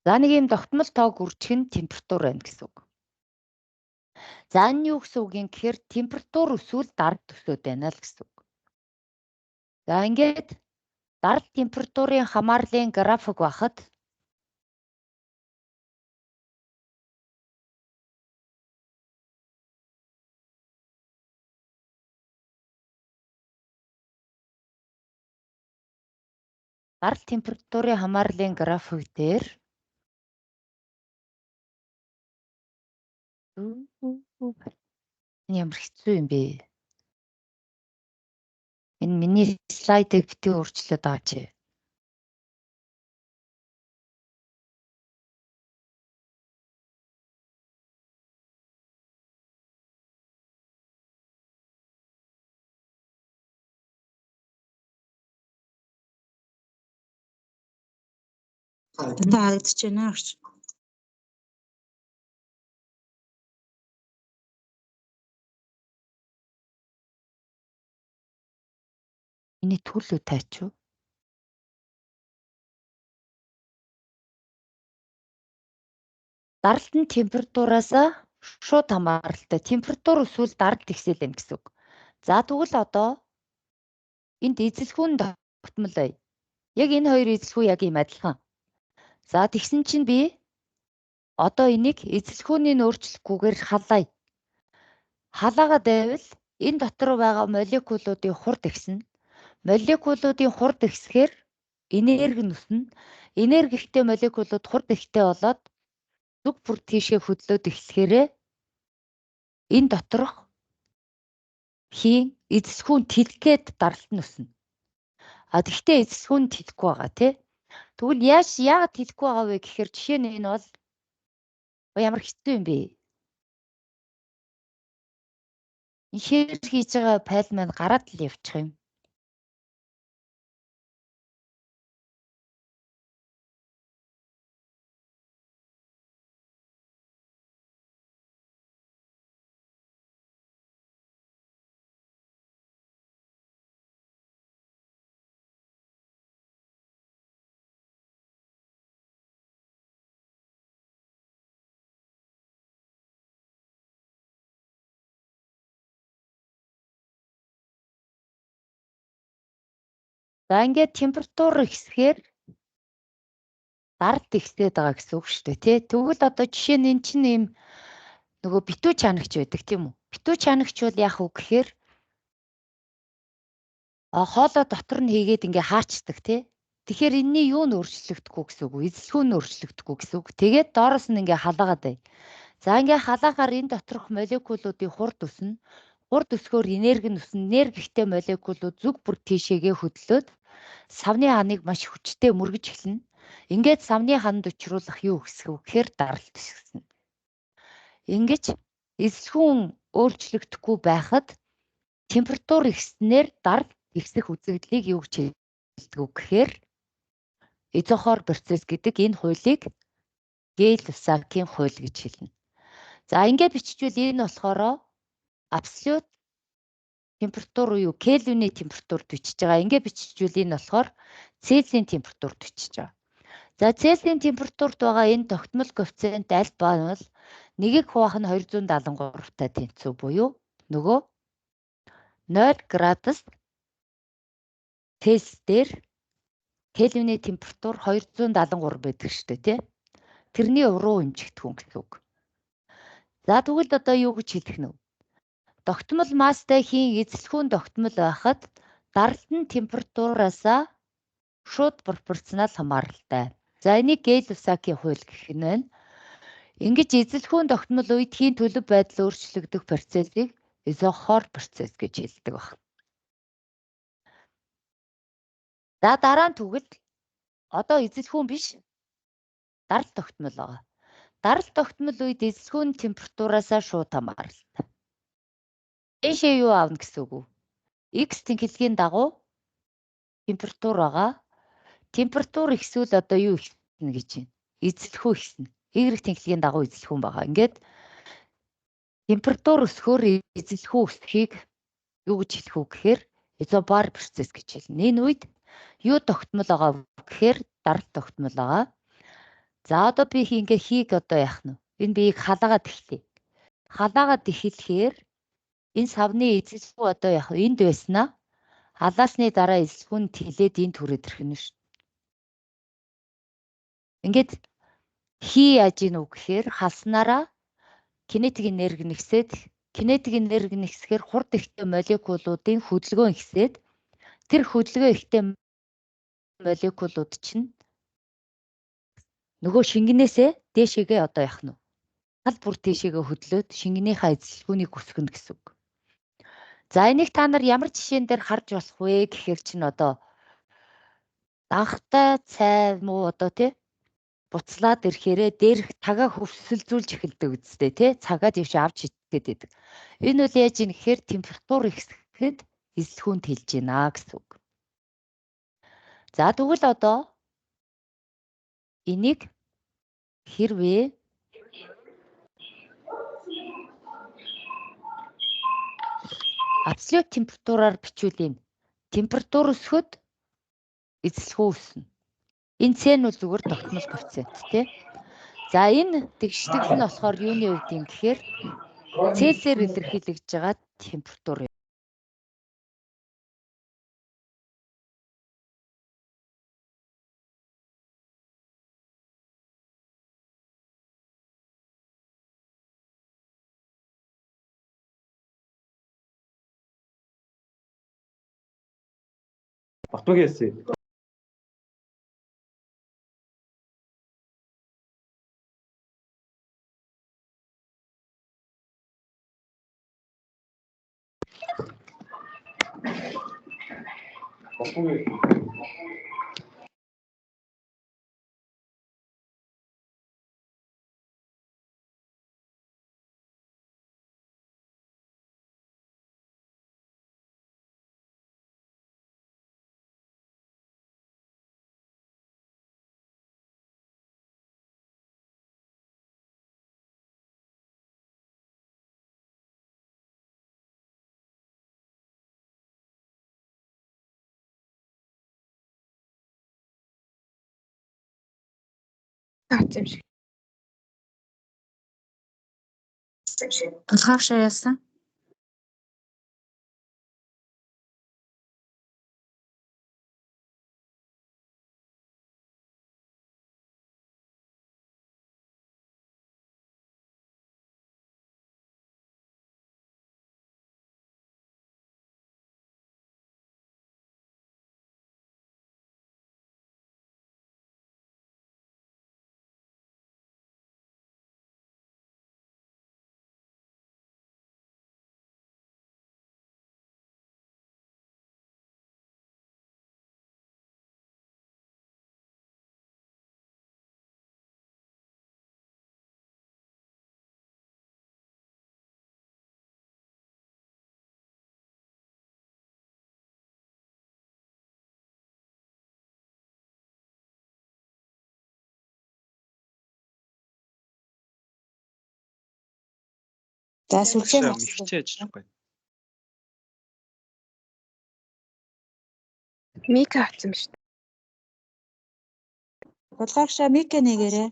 за нэг юм тогтмол тоог үржих нь температур байна гэсэн үг. За энэ юу гэсэн үг юм гэхээр температур өсвөл даралт өсөд байна л гэсэн үг. За ингээд даралт температурын хамаарлын график байхад даралт температурын хамаарлын график дээр энэ ямар хэцүү юм бэ? Энэ миний слайдыг битгий өөрчлөөд аваач. Дандаа харагдаж байна багш. Миний төрлөө тайчуу. Даралт нь температураас шууд хамааралтай. Температур өсвөл даралт ихсэл байна гэсэн үг. За тэгвэл одоо энд эзэлхүүн тогтмол бай. Яг энэ хоёр эзэлхүү яг ийм адилхан. За тэгсэн чинь би одоо энийг эзэлхүүнийг өөрчлөхгүйгээр халаая. Халаагаад байвал энэ дотор байгаа молекулуудын хурд ихснэ. Молекулуудын хурд ихсэхээр энерги нь өснө. Энерги ихтэй молекулууд хурд ихтэй болоод зүг бүр тийшээ хөдлөөд эхлэхээрээ энэ доторх хийн эзэлхүүн тэлгээд даралт нь өснө. А тэгвэл эзэлхүүн тэлэхгүй байгаа тий. Тэгвэл яагаад тэлэхгүй байгаа вэ гэхээр жишээ нь энэ бол ямар хэцүү юм бэ? Энэ шеэр хийж байгаа файл маань гараад л явчих юм. За ингээд температур ихсэхээр Даралт ихсээд байгаа гэсэн үг шүү дээ, тий? Тэгвэл одоо жишээ нь эн чинь ийм нөгөө битүү чанагч байдаг тийм үү? Битүү чанагч бол яах вэ гэхээр хоолой дотор нь хийгээд ингээ хаачдаг тий. Тэгэхээр энэний юу нь өөрчлөгдөхгүй гэсэн үг үү? Эзэлхүү нь өөрчлөгдөхгүй гэсэн үг. Тэгээд доороос нь ингээ халаагаад бай. За ингээ халаахаар энэ доторх молекулуудын хурд өснө. Хурд өсгөөр энерги нь өснө. Энергитэй молекулууд зүг бүр тийшээгээ хөдлөөд савны ханыг маш хүчтэй мөргөж эхэлнэ. Ингээд савны ханд учруулах юу өсөх вэ гэхээр даралт өсгөснө. Ингэж эзэлхүүн өөрчлөгдөхгүй байхад температур ихснээр даралт ихсэх үзэгдлийг юу гэж хэлдэг вэ гэхээр изохор процесс гэдэг энэ хуулийг Гей-Люссакийн хууль гэж хэлнэ. За ингээд биччихвэл энэ болохоор абсолют температур юу Кельвиний температурт бичиж байгаа. Ингээд биччихвэл энэ болохоор Цельсийн температурт бичиж байгаа. За Цельсийн температурт байгаа энэ тогтмол коэффициент аль бол нэгийг хуваах нь 273-тай тэнцүү буюу нөгөө 0 градус Цельс дээр Кельвиний температур 273 байдаг шүү дээ, тий? Тэрний уруу хэмжигдэхүүн гэсэн үг. За тэгвэл одоо юу гэж хэлэх нь вэ? Тогтмол масстай хийн эзэлхүүн тогтмол байхад даралт нь температураасаа шууд пропорционал хамааралтай. За энийг Гей-Люссакийн хууль гэх нь байна. Ингэж эзэлхүүн тогтмол үед хийн төлөв байдал өөрчлөгдөх процессыг изохор процесс гэж хэлдэг баг. За дараа нь тэгвэл одоо эзэлхүүн биш даралт тогтмол байгаа. Даралт тогтмол үед эзэлхүүн температураасаа шууд хамааралтай. Дээшээ юу авна гэсэн үг үү? X тэнхлэгийн дагуу температур байгаа. Температур ихсвэл одоо юу ихснэ гэж байна? Эзэлхүү ихснэ. Y тэнхлэгийн дагуу эзэлхүүн байгаа. Ингээд температур өсөхөөр эзэлхүү өсөхийг юу гэж хэлэх үү гэхээр изобар процесс гэж хэлнэ. Энэ үед юу тогтмол байгаа гэхээр даралт тогтмол байгаа. За одоо би ингээ хийг одоо яах нь вэ? Энэ биеийг халаагаад эхлэе. Халаагаад эхлэхээр энэ савны эзэлхүү одоо яах вэ? Энд байснаа халаасны дараа эзэлхүү нь тэлээд энд хүрээд ирэх нь шүү. Ингээд хий яаж ийн үү гэхээр халснараа кинетик энерги нэгсээд кинетик энерги нэгсэхээр хурд ихтэй молекулуудын хөдөлгөөн ихсээд тэр хөдөлгөөн ихтэй молекулууд чинь нөгөө шингэнээсээ дээшээгээ одоо яах нь вэ? Тал бүр дээшээгээ хөдлөөд шингэнийхээ эзэлхүүнийг өсгөнө гэсэн үг. За энийг та нар ямар жишээн дээр харж болох вэ гэхээр чинь одоо данхтай цай муу одоо тий буцлаад ирэхээрээ дээрх тагаа хөвсөлзүүлж эхэлдэг үсттэй тий цагаа тийш авч идээд байдаг. Энэ бол яаж юм гэхээр температур ихсэхэд эзэлхүүн тэлж байна гэсэн үг. За тэгвэл одоо энийг хэрвээ абсолют температураар бичвэл юм. Температур өсөхөд эзэлхүү өснө. Энэ С нь бол зүгээр тогтмол коэффициент тий. За энэ тэгштгэл нь болохоор юуны хувьд юм гэхээр Цельсээр илэрхийлэгдэж байгаа температур. Батбаг яасан. Батбаг. Таац юм шиг. Тулгаавшаа яасан? За сүлжээ Багшаа гарсан. михчээ ажиллахгүй. Мика авсан шүү дээ. Булгаагшаа мика нэгээрээ.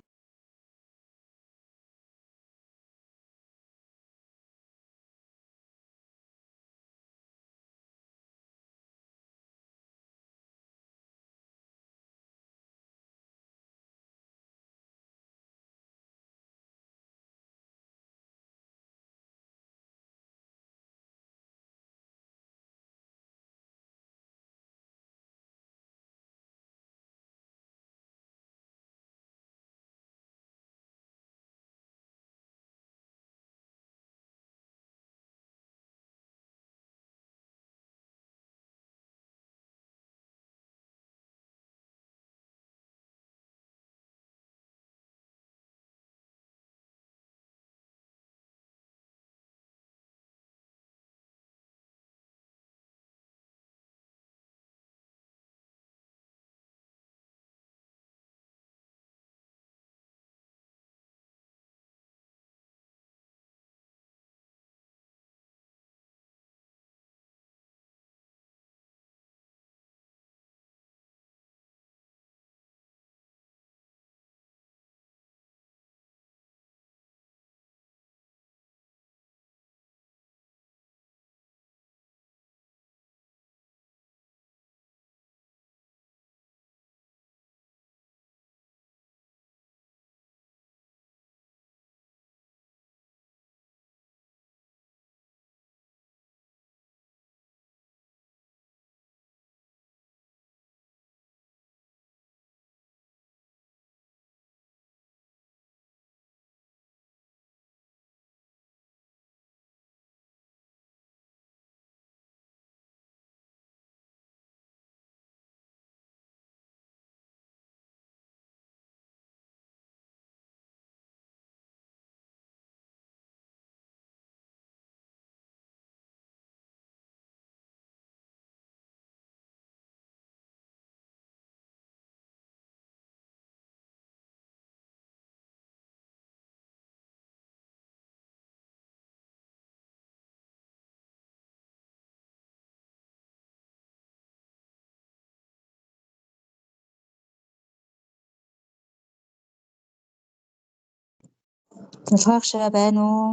Булгаагшаа байна уу?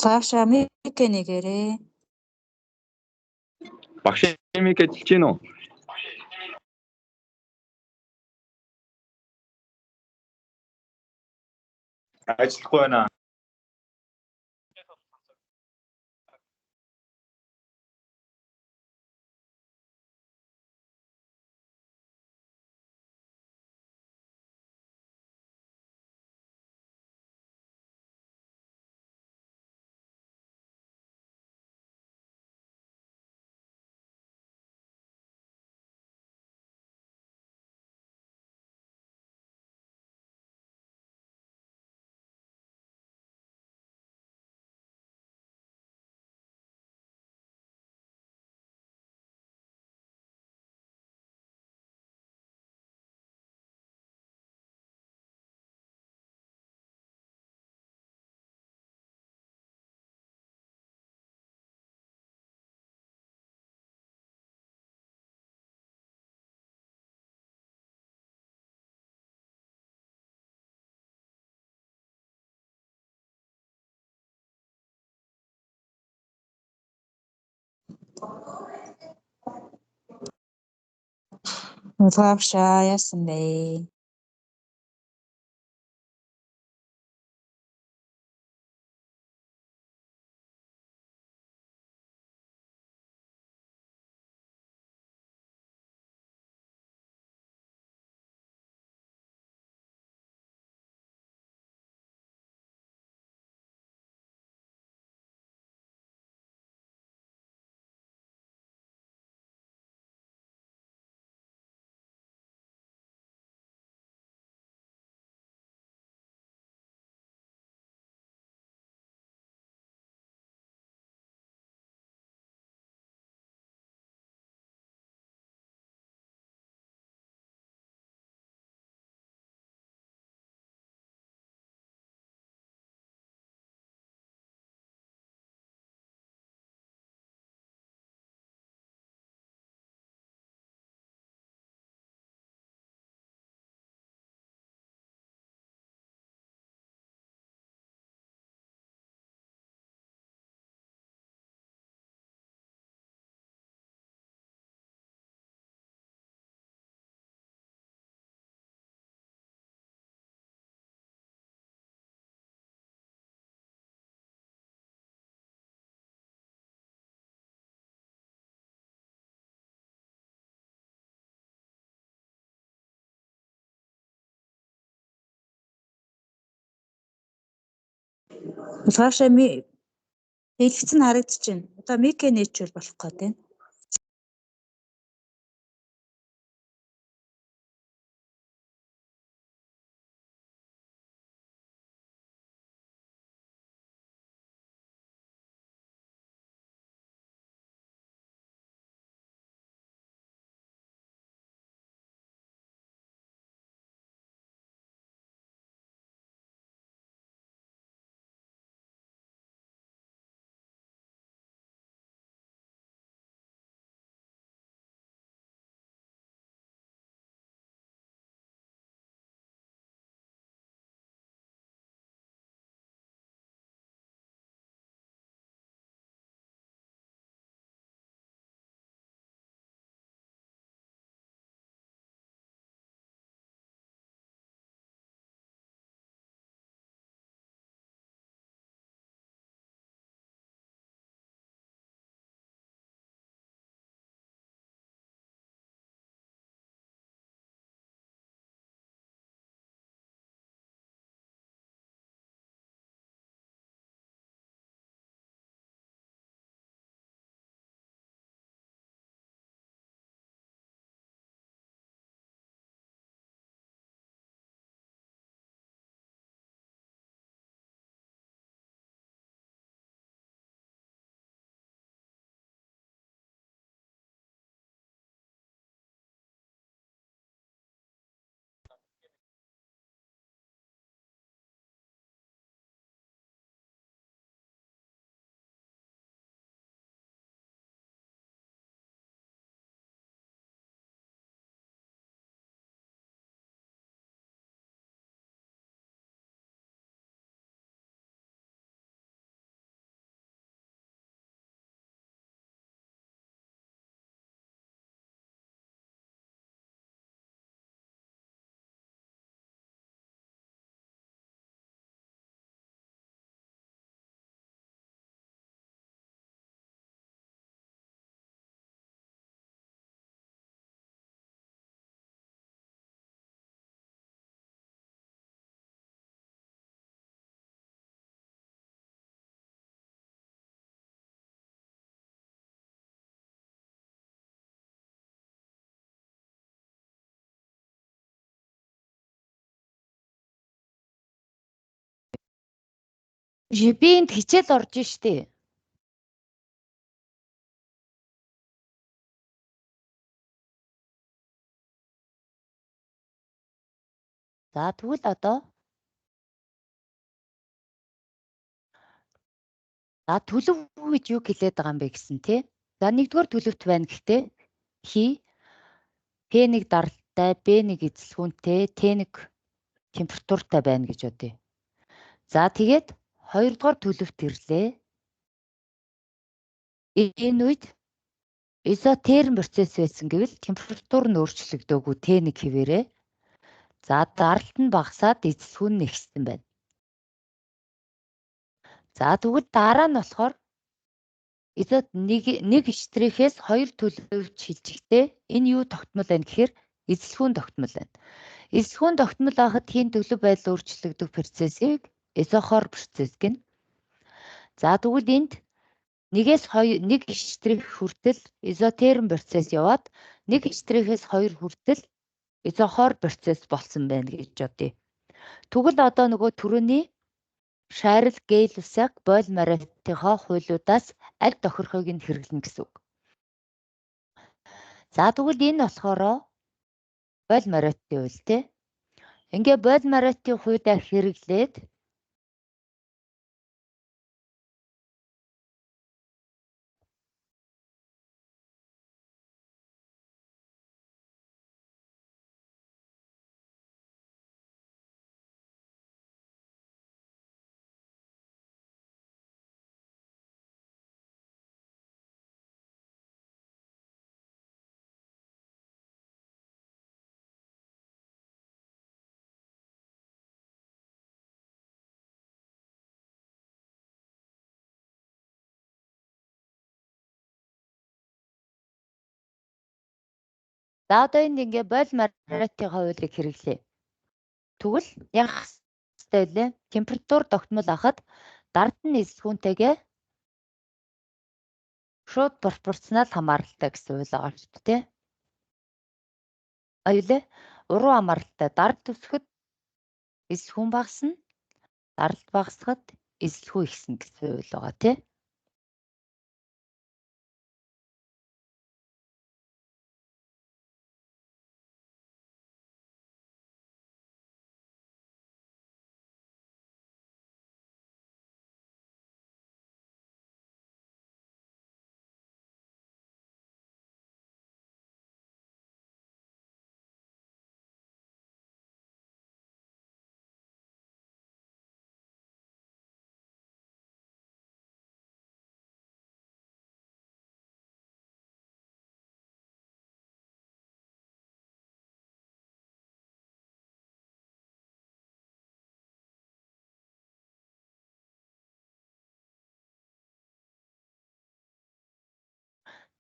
Цаашаа мика нэгээрээ. Багшийн mic ажиллаж байна уу? Ажиллахгүй байна. Нулгаа багшаа яасан бэ? Нулгаа багшаа ми дэлгэц нь харагдаж байна. Одоо mic ээ нээчихвэл болох гээд байна. Би энд хичээл орж штэ. За тэгвэл одоо за төлөв гэж юу хэлээд байгаа юм бэ гэсэн тий. За нэгдүгээр төлөвт байна гэхдээ хи P1 даралттай, B1 эзэлхүүнтэй, T1 температуртай байна гэж бодъё. За тэгээд хоёрдугаар төлөвт ирлээ. Энэ үед изотерм процесс байсан гэвэл температур нь өөрчлөгдөөгүй T1 хэвээрээ. За даралт нь багасаад эзэлхүүн нь ихсэн байна. За тэгвэл дараа нь болохоор изот нэг штрихээс хоёр төлөвт шилжихдээ энэ юу тогтмол байна гэхээр эзэлхүүн тогтмол байна. Эзэлхүүн тогтмол байхад хийн төлөв байдал өөрчлөгдөх процессыг изохор процесс гэнэ. За тэгвэл энд нэгээс хоёр нэг штрих хүртэл изотерм процесс яваад нэг штрихээс хоёр хүртэл изохор процесс болсон байна гэж бодъё. Тэгвэл одоо нөгөө түрүүний Шарл Гейлусак Бойл Мараттийнхоо хуулиудаас аль тохирохыг нь хэрэглэнэ гэсэн үг. За тэгвэл энэ болохоор Бойл Мараттийн хууль тий. Ингээ Бойл Мараттийн хуулиа хэрэглээд за одоо энд ингээ Бойл Мараттийн хуулийг хэрэглэе. Тэгвэл яах ёстой вэ? Температур тогтмол авахад даралт нь эзэлхүүнтэйгээ шууд пропорционал хамааралтай гэсэн хууль байгаа шүү дээ, тий? Аюулээ уруу хамааралтай. Даралт өсөхөд эзэлхүүн багасна, даралт багасхад эзэлхүү ихсэн гэсэн хууль байгаа, тий?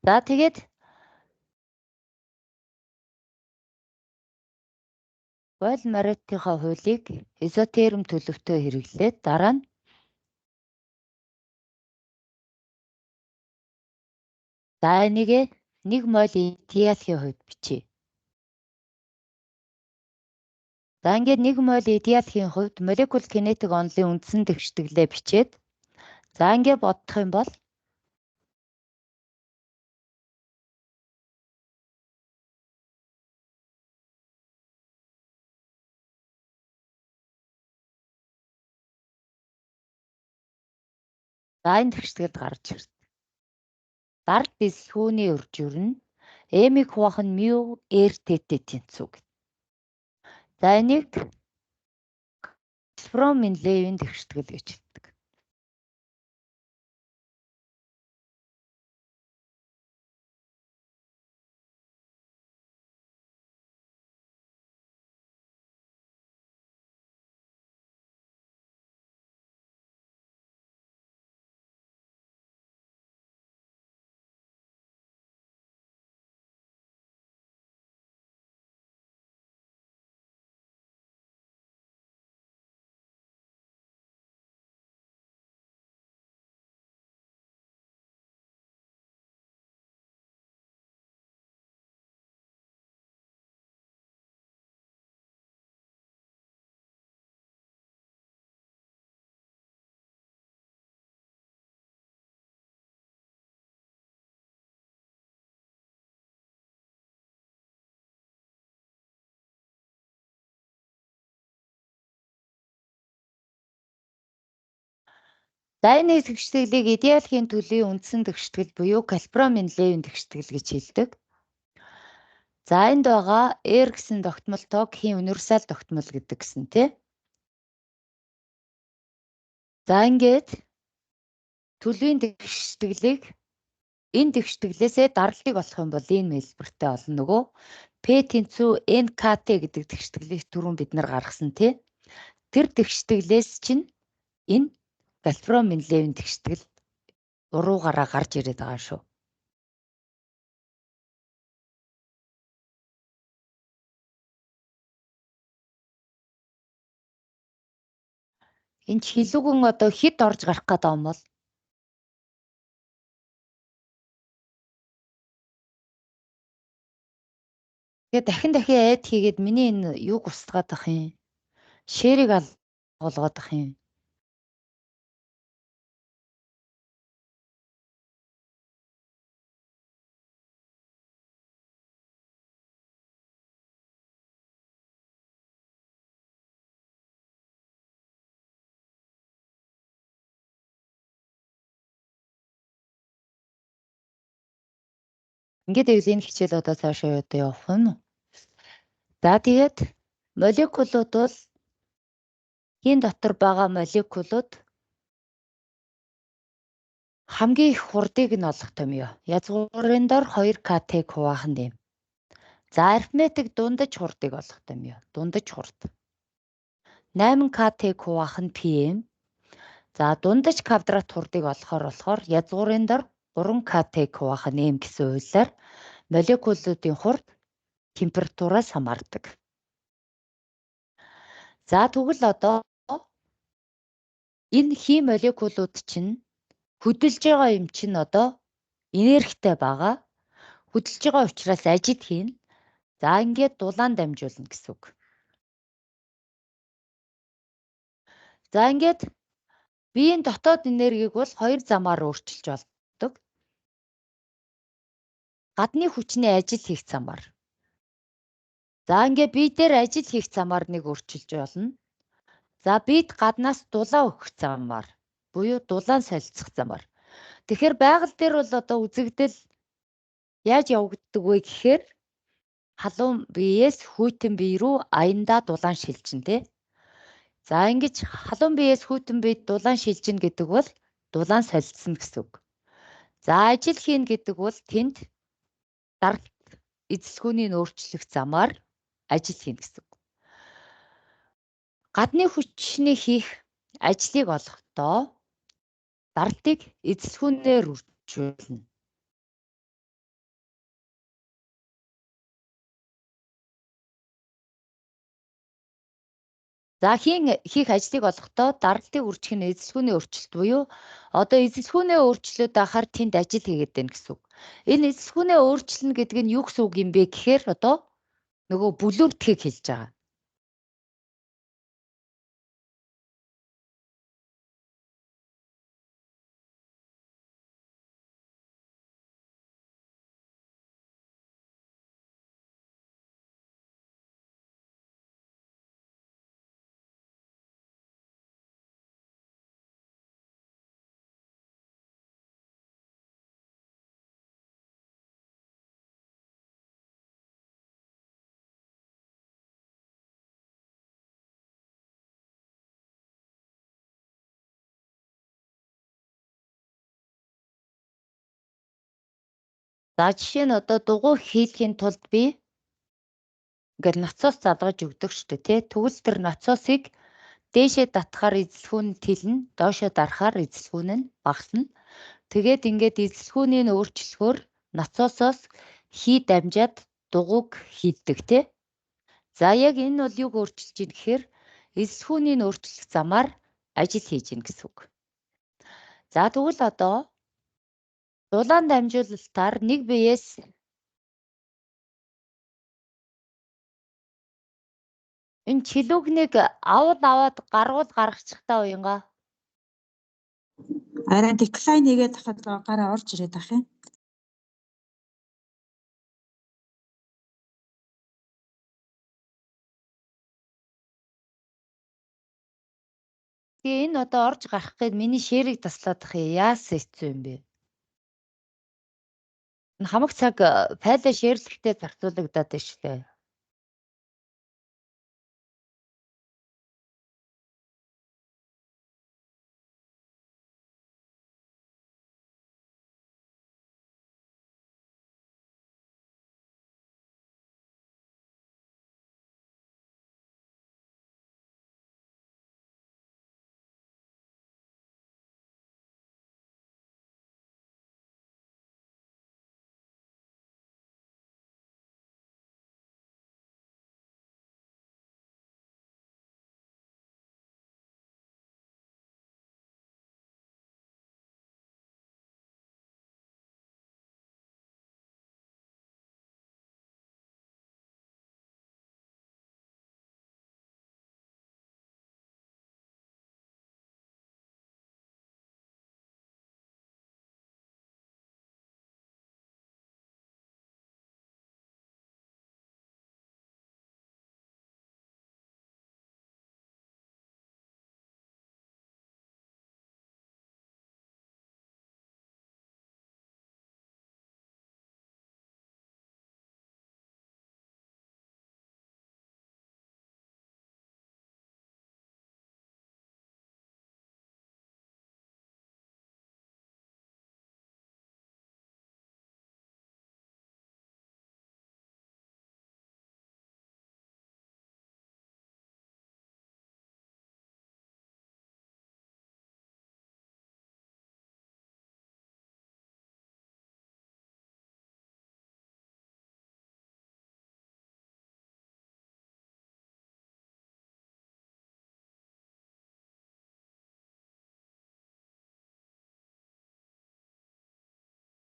За тэгээд Бойл Мараттийнхоо хуулийг изотерм төлөвтөө хэрэглээд дараа нь за энийгээ 1 моль идеалхийн хувьд бичье. За ингээд 1 моль идеалхийн хувьд молекул кинетик онолын үндсэн дэвшитгэлээ бичээд за ингээд бодох юм бол за энэ дэвшитгэл гарч ирдэг. Даралт эзэлхүүний үржир нь M-ийг хуваах нь μ RT-тэй тэнцүү гэдэг. За энийг Фром-Менделеевийн дэвшитгэл гэж хэлдэг. За энэ тэгштгэлийг идеалхийн төлөвийн үндсэн тэгштгэл буюу Калпром-Менделеевийн тэгштгэл гэж хэлдэг. За энд байгаа R гэсэн тогтмол тоог хийн универсал тогтмол гэдэг гэсэн тий. За ингээд төлөвийн тэгштгэлийг энэ тэгштгэлээсээ даралтыг олох юм бол энэ хэлбэртэй болно. Нөгөө P тэнцүү NKT гэдэг тэгштгэлийг түрүүн бид нар гаргасан тий. Тэр тэгштгэлээс чинь энэ Галфром-Менделеевийн тэгштгэл уруугаараа гарч ирээд байгаа шүү. Энэ хилүүгэн одоо хэд орж гарах гээд байгаа юм бол? Тэгээ дахин дахин айд хийгээд миний энэ юуг устгаад ах юм? Шэрийг алгуулгаад ах юм. Ингээд байвал энэ хичээл одоо цаашаа одоо явах юм. За тэгээд молекулууд бол хийн дотор байгаа молекулууд хамгийн их хурдыг нь олох томьёо. Язгуурын дор 2 КТ-г хуваах нь юм. За арифметик дундаж хурдыг олох томьёо. Дундаж хурд. 8 КТ-г хуваах нь PM. За дундаж квадрат хурдыг олохоор болохоор язгуурын дор 3 КТ-г хуваах нь M гэсэн хуулиар молекулуудын хурд температураас хамаардаг. За тэгвэл одоо энэ хим молекулууд чинь хөдөлж байгаа юм чинь одоо энергитэй байгаа. Хөдөлж байгаа учраас ажил хийнэ. За ингээд дулаан дамжуулна гэсэн үг. За ингээд биеийн дотоод энергийг бол хоёр замаар өөрчилж болдог. Гадны хүчний ажил хийх замаар. За ингээд бие дээр ажил хийх замаар нэг өөрчилж болно. За бид гаднаас дулаан өгөх замаар буюу дулаан солилцох замаар. Тэгэхээр байгаль дээр бол одоо үзэгдэл яаж явагддаг вэ гэхээр халуун биеэс хүйтэн бие рүү аяндаа дулаан шилжинэ тий. За ингэж халуун биеэс хүйтэн биед дулаан шилжинэ гэдэг бол дулаан солилцсон гэсэн үг. За ажил хийнэ гэдэг бол тэнд даралт эзэлхүүний өөрчлөх замаар ажил хийнэ гэсэн үг. Гадны хүчний хийх ажлыг олохдоо даралтыг эзэлхүүнээр үржүүлнэ. За хийх ажлыг олохдоо даралтыг үржих нь эзэлхүүний өөрчлөлт буюу одоо эзэлхүүнээ өөрчлөөд байхаар тэнд ажил хийгээд байна гэсэн үг. Энэ эзэлхүүнээ өөрчилнө гэдэг нь юу гэсэн үг юм бэ гэхээр одоо нөгөө бүлүүрдэхийг хэлж байгаа. За жишээ нь одоо дугуй хийлгэхийн тулд би ингээд ноцоос залгаж өгдөг шүү дээ тий. Тэгвэл тэр ноцоосыг дээшээ татахаар эзэлхүүн тэлнэ, доошоо дарахаар эзэлхүүн нь багасна. Тэгээд ингээд эзэлхүүнийг нь өөрчлөхөөр ноцоосоос хий дамжаад дугуйг хийлдэг тий. За яг энэ бол юг өөрчилж ийн гэхээр эзэлхүүнийг өөрчлөх замаар ажил хийж ийн гэсэн үг. За тэгвэл одоо дулаан дамжуулалтаар нэг биеэс энэ чилүүгнийг авал аваад гаргуул гаргачихтаа уянга. Арай decline хийгээд тахад гараа орж ирээд ах юм. Тэгээ энэ одоо орж гарах гээд миний share-ийг таслаад ах юм. Яасан хэцүү юм бэ? Энэ хамаг цаг файлаа share-лэхдээ зарцуулагдаад байна шүү дээ.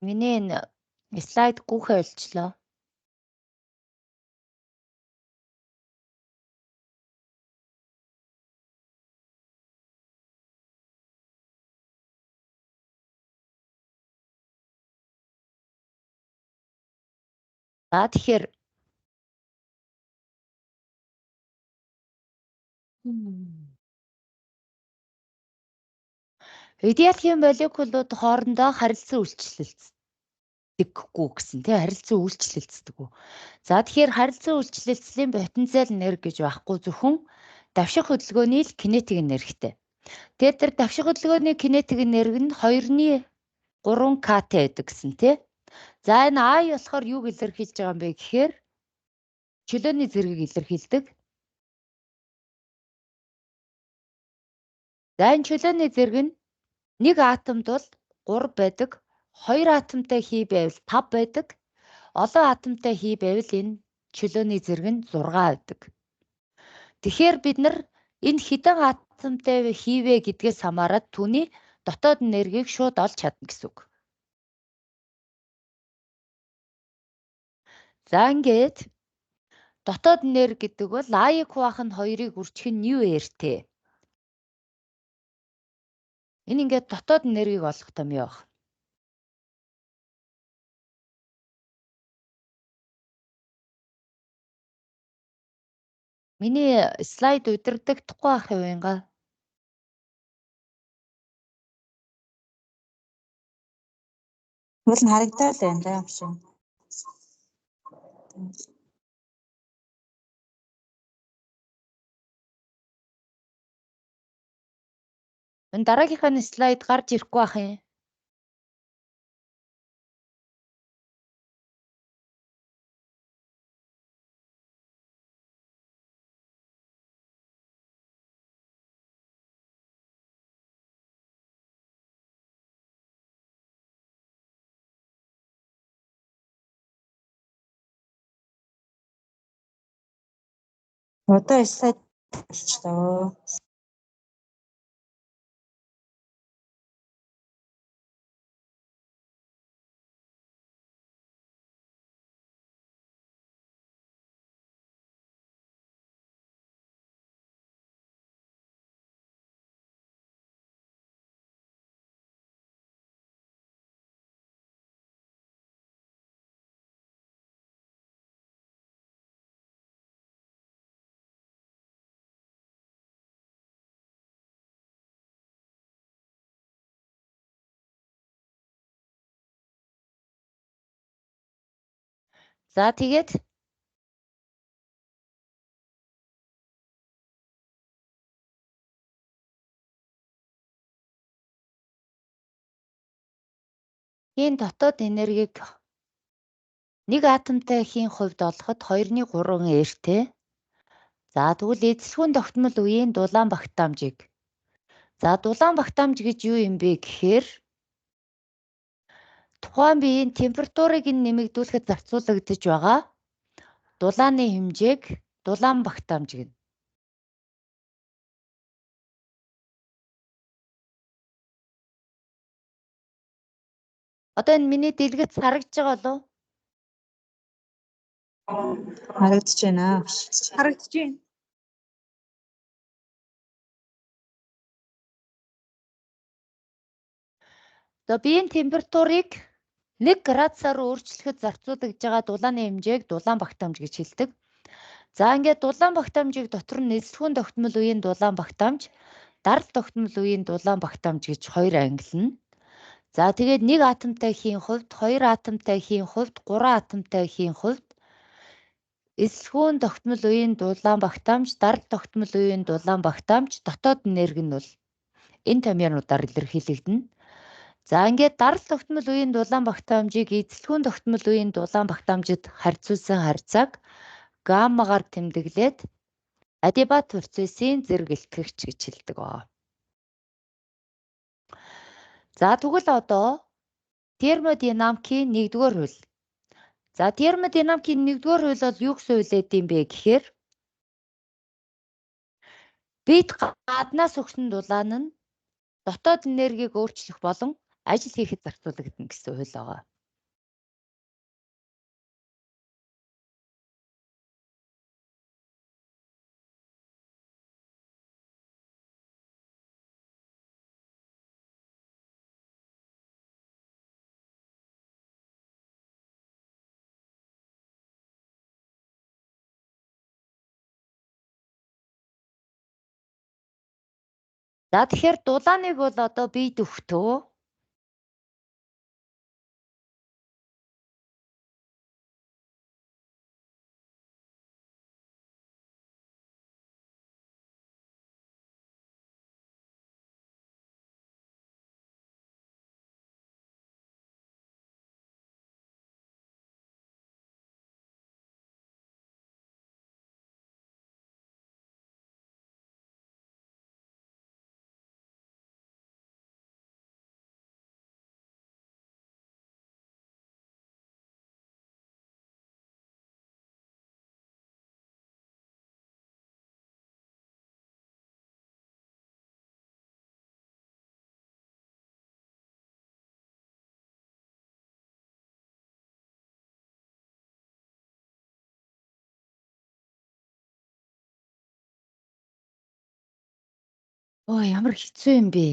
Миний энэ слайд гүхэ болчлоо. За тэгэхээр идеалын молекулууд хоорондоо харилцан үйлчлэлцдэггүй гэсэн тий, харилцан үйлчлэлцдэггүй. За тэгэхээр харилцан үйлчлэлцлийн потенциал энерги гэж байхгүй, зөвхөн давших хөдөлгөөний л кинетик энергитэй. Тэгэхээр тэр давших хөдөлгөөний кинетик энерги нь 2-ны 3 КТ байдаг гэсэн тий. За энэ I болохоор юуг илэрхийлж байгаа юм бэ гэхээр чөлөөний зэргийг илэрхийлдэг. За энэ чөлөөний зэрэг нь нэг атомд бол 3 байдаг, 2 атомтай хий байвал 5 байдаг, олон атомтай хий байвал энэ чөлөөний зэрэг нь 6 байдаг. Тэгэхээр бид нар энэ хэдэн атомтай хийвэ гэдгээс хамаарат түүний дотоод энергийг шууд олж чадна гэсэн үг. За ингээд дотоод энерги гэдэг бол I-г хуваах нь 2-ыг үржих нь nu R-тэй. Энэ ингээд дотоод энергийг олох том явах. Миний слайд удирдагдахгүй байх юм инга. Уул нь харагдаад байна даа юм шиг. Энэ дараагийнхаа слайд гарч ирэхгүй байх юм. Одоо слайд болчлоо. За тэгээд хийн дотоод энергийг нэг атомтай хийн хувьд олоход 2.3 эртэй. За тэгвэл эзэлхүүн тогтмол үеийн дулаан багтаамжийг. За дулаан багтаамж гэж юу юм бэ гэхээр тухайн биеийн температурыг нь нэмэгдүүлэхэд зарцуулагдаж байгаа дулааны хэмжээг дулаан багтаамж гэнэ. Одоо энэ миний дэлгэц харагдаж байгаа болов уу? Харагдаж байна. Харагдаж байна. За биеийн температурыг 1 градусаар өөрчлөхөд зарцуулагдж байгаа дулааны хэмжээг дулаан багтаамж гэж хэлдэг. За ингээд дулаан багтаамжийг дотор нь эзэлхүүн тогтмол үеийн дулаан багтаамж, дарал тогтмол үеийн дулаан багтаамж гэж хоёр ангилна. За тэгээд нэг атомтай хийн хувьд, хоёр атомтай хийн хувьд, гурван атомтай хийн хувьд эзэлхүүн тогтмол үеийн дулаан багтаамж, дарал тогтмол үеийн дулаан багтаамж, дотоод энерги нь бол энэ томьёонуудаар илэрхийлэгдэнэ. За ингээд дарал тогтмол үеийн дулаан багтаамжийг эзэлхүүн тогтмол үеийн дулаан багтаамжид харьцуулсан харьцааг гаммагаар тэмдэглээд адиабат процессын зэрэг илтгэгч гэж хэлдэг. За тэгвэл одоо термодинамикийн нэгдүгээр хууль. За термодинамикийн нэгдүгээр хууль бол юу гэсэн хууль эд юм бэ гэхээр бид гаднаас өгсөн дулаан нь дотоод энергийг өөрчлөх болон ажил хийхэд зарцуулагдана гэсэн хууль байгаа. За тэгэхээр дулааныг бол одоо бид өгтөө Оо ямар хэцүү юм бэ?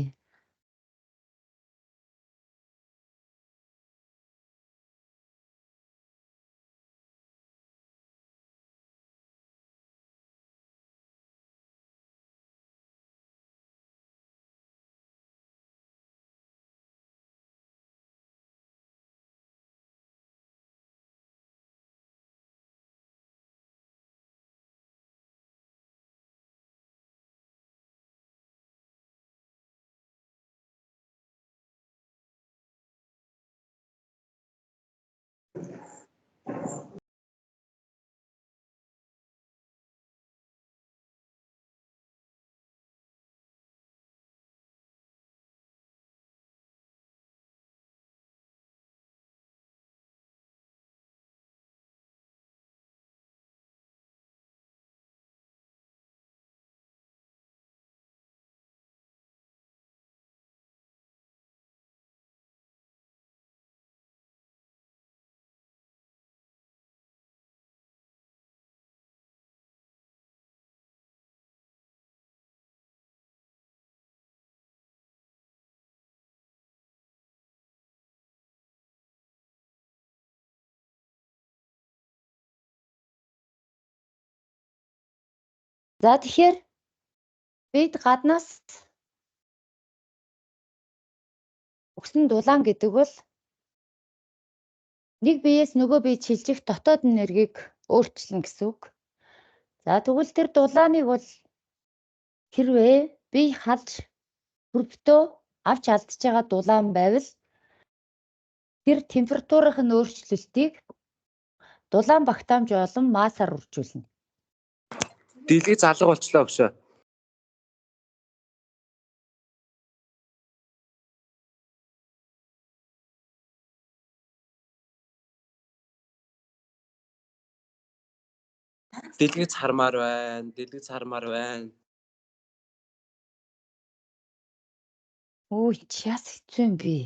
За тэгэхээр бид гаднаас өгсөн дулаан гэдэг бол Нэг биеэс нөгөө бие шилжих дотоод энергийг өөрчилнө гэсэн үг. За тэгвэл тэр дулааныг бол хэрвээ бие халж хөрбөтөө авч алдж байгаа дулаан байвал тэр температурын өөрчлөлтийг дулаан багтаамж болон массаар үржүүлнэ. Дэлгэц алга болчлоо өгшөө. Дэлгэц хармаар байна. Дэлгэц хармаар байна. Өө чи яс хэцүү юм бэ?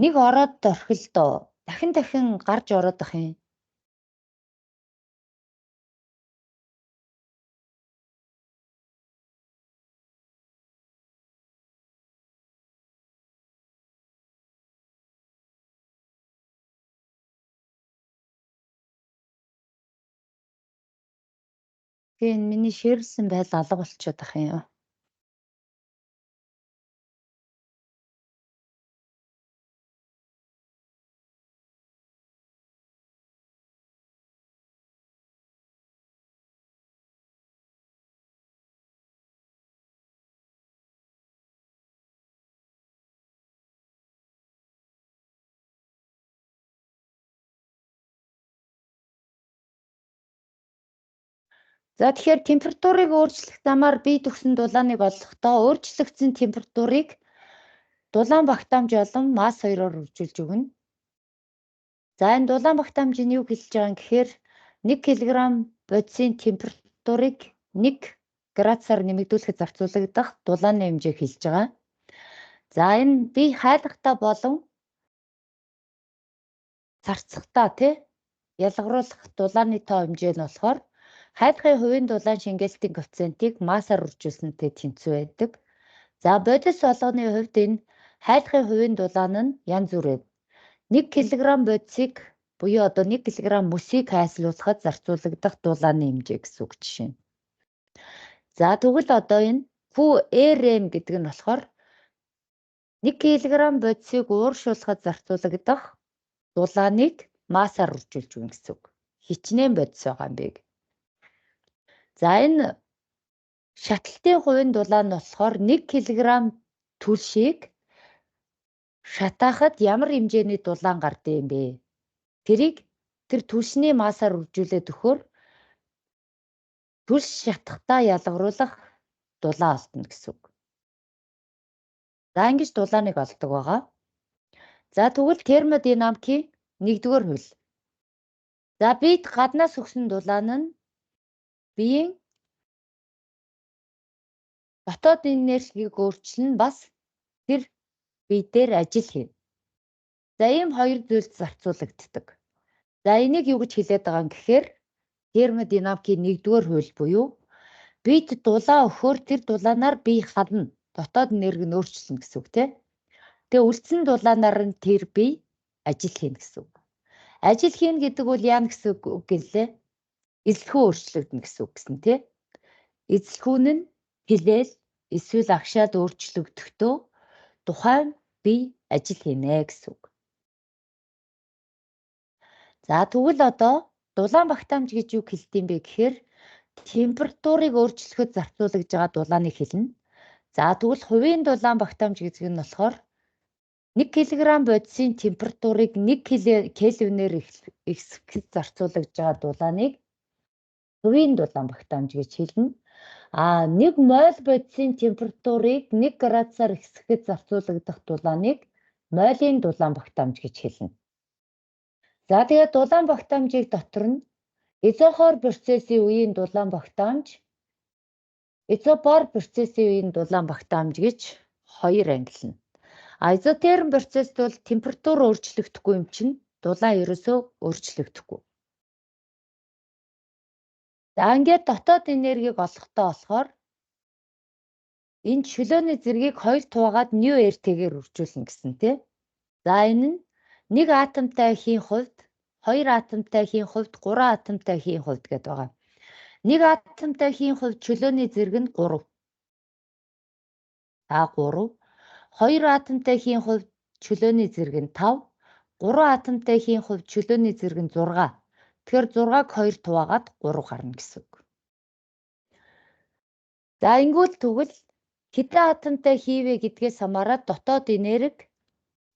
Нэг ороод орхил доо. Дахин дахин гарч ороод ах юм. Тэгээ энэ миний ширэлсэн байдал алга болчиход ах юм. За тэгэхээр температурыг өөрчлөх замаар бие төгсөн дулааныг олохдоо өөрчлөгдсөн температурыг дулаан багтаамж болон масс хоёроор үржүүлж өгнө. За энэ дулаан багтаамж нь юу хэлж байгаа юм гэхээр 1 кг бодисын температурыг 1 градусаар нэмэгдүүлэхэд зарцуулагдах дулааны хэмжээг хэлж байгаа. За энэ бие хайлахдаа болон царцахдаа тий ялгаруулах дулааны тоо хэмжээ нь болохоор хайлахын хувийн дулаан шингээлтийн коэффициентийг массаар үржүүлсэнтэй тэнцүү байдаг. За бодис болгоны хувьд энэ хайлахын хувийн дулаан нь янз бүр байна. 1 кг бодисыг буюу одоо 1 кг мөсийг хайслуулахад зарцуулагдах дулааны хэмжээ гэсэн үг жишээ нь. За тэгвэл одоо энэ QRM гэдэг нь болохоор 1 кг бодисыг ууршуулахад зарцуулагдах дулааныг массаар үржүүлж өгнө гэсэн үг. Хичнээн бодис байгаа юм бэ. За энэ шаталтын хувийн дулаан нь болохоор 1 кг түлшийг шатаахад ямар хэмжээний дулаан гардаг юм бэ? Тэрийг тэр түлшний массаар үржүүлээд өгөхөөр түлш шатахдаа ялгаруулах дулаан олдоно гэсэн үг. За ингэж дулааныг олдог байгаа. За тэгвэл термодинамикийн нэгдүгээр хууль. За бид гаднаас өгсөн дулаан нь биеийн дотоод энергийг өөрчилнө, бас тэр бие дээр ажил хийнэ. За ийм хоёр зүйлд зарцуулагддаг. За энийг юу гэж хэлээд байгаа юм гэхээр термодинамикийн нэгдүгээр хууль буюу бид дулаан өгөхөөр тэр дулаанаар бие хална. Дотоод энерги нь өөрчилнө гэсэн үг тийм. Тэгээ үлдсэн дулаанаар нь тэр бие ажил хийнэ гэсэн үг. Ажил хийнэ гэдэг бол яана гэсэн үг гэлээ? Эзлэхүү өөрчлөгдөнө гэсэн үг гэсэн тийм. Эзлэхүүн нь хилээл эсвэл агшаад өөрчлөгдөхдөө тухайн бие ажил хийнэ гэсэн үг. За тэгвэл одоо дулаан багтаамж гэж юу хэлдэг юм бэ гэхээр температурыг өөрчлөхөд зарцуулагдж байгаа дулааныг хэлнэ. За тэгвэл хувийн дулаан багтаамж гэдэг нь болохоор 1 кг бодисын температурыг 1 кельвинээр ихсгэхэд зарцуулагдж байгаа дулааныг хувийн дулаан багтаамж гэж хэлнэ. А 1 моль бодисын температурыг 1 градусаар ихсгэхэд зарцуулагдах дулааныг молийн дулаан багтаамж гэж хэлнэ. За тэгээд дулаан багтаамжийг дотор нь изохор процессын үеийн дулаан багтаамж, изобар процессын үеийн дулаан багтаамж гэж хоёр ангилна. А изотерм процесст бол температур өөрчлөгдөхгүй юм чинь дулаан ерөөсөө өөрчлөгдөхгүй. За ингээд дотоод энергийг олохдоо болохоор энэ чөлөөний зэргийг хоёр туугаад nu RT-гээр үржүүлнэ гэсэн тий. За энэ нь 1 атомтай эхийн хувьд, 2 атомтай эхийн хувьд, 3 атомтай эхийн хувьд гэдээ байгаа. 1 атомтай эхийн хувьд чөлөөний зэрэг нь 3. А 3. 2 атомтай хийн хувьд чөлөөний зэрэг нь 5, 3 атомтай хийн хувьд чөлөөний зэрэг нь 6. Тэгэхээр 6-г 2 хуваагаад 3 гарна гэсэн үг. За ингэвэл тэгвэл хэдэн атомтай хийвэ гэдгээс хамаарат дотоод энерги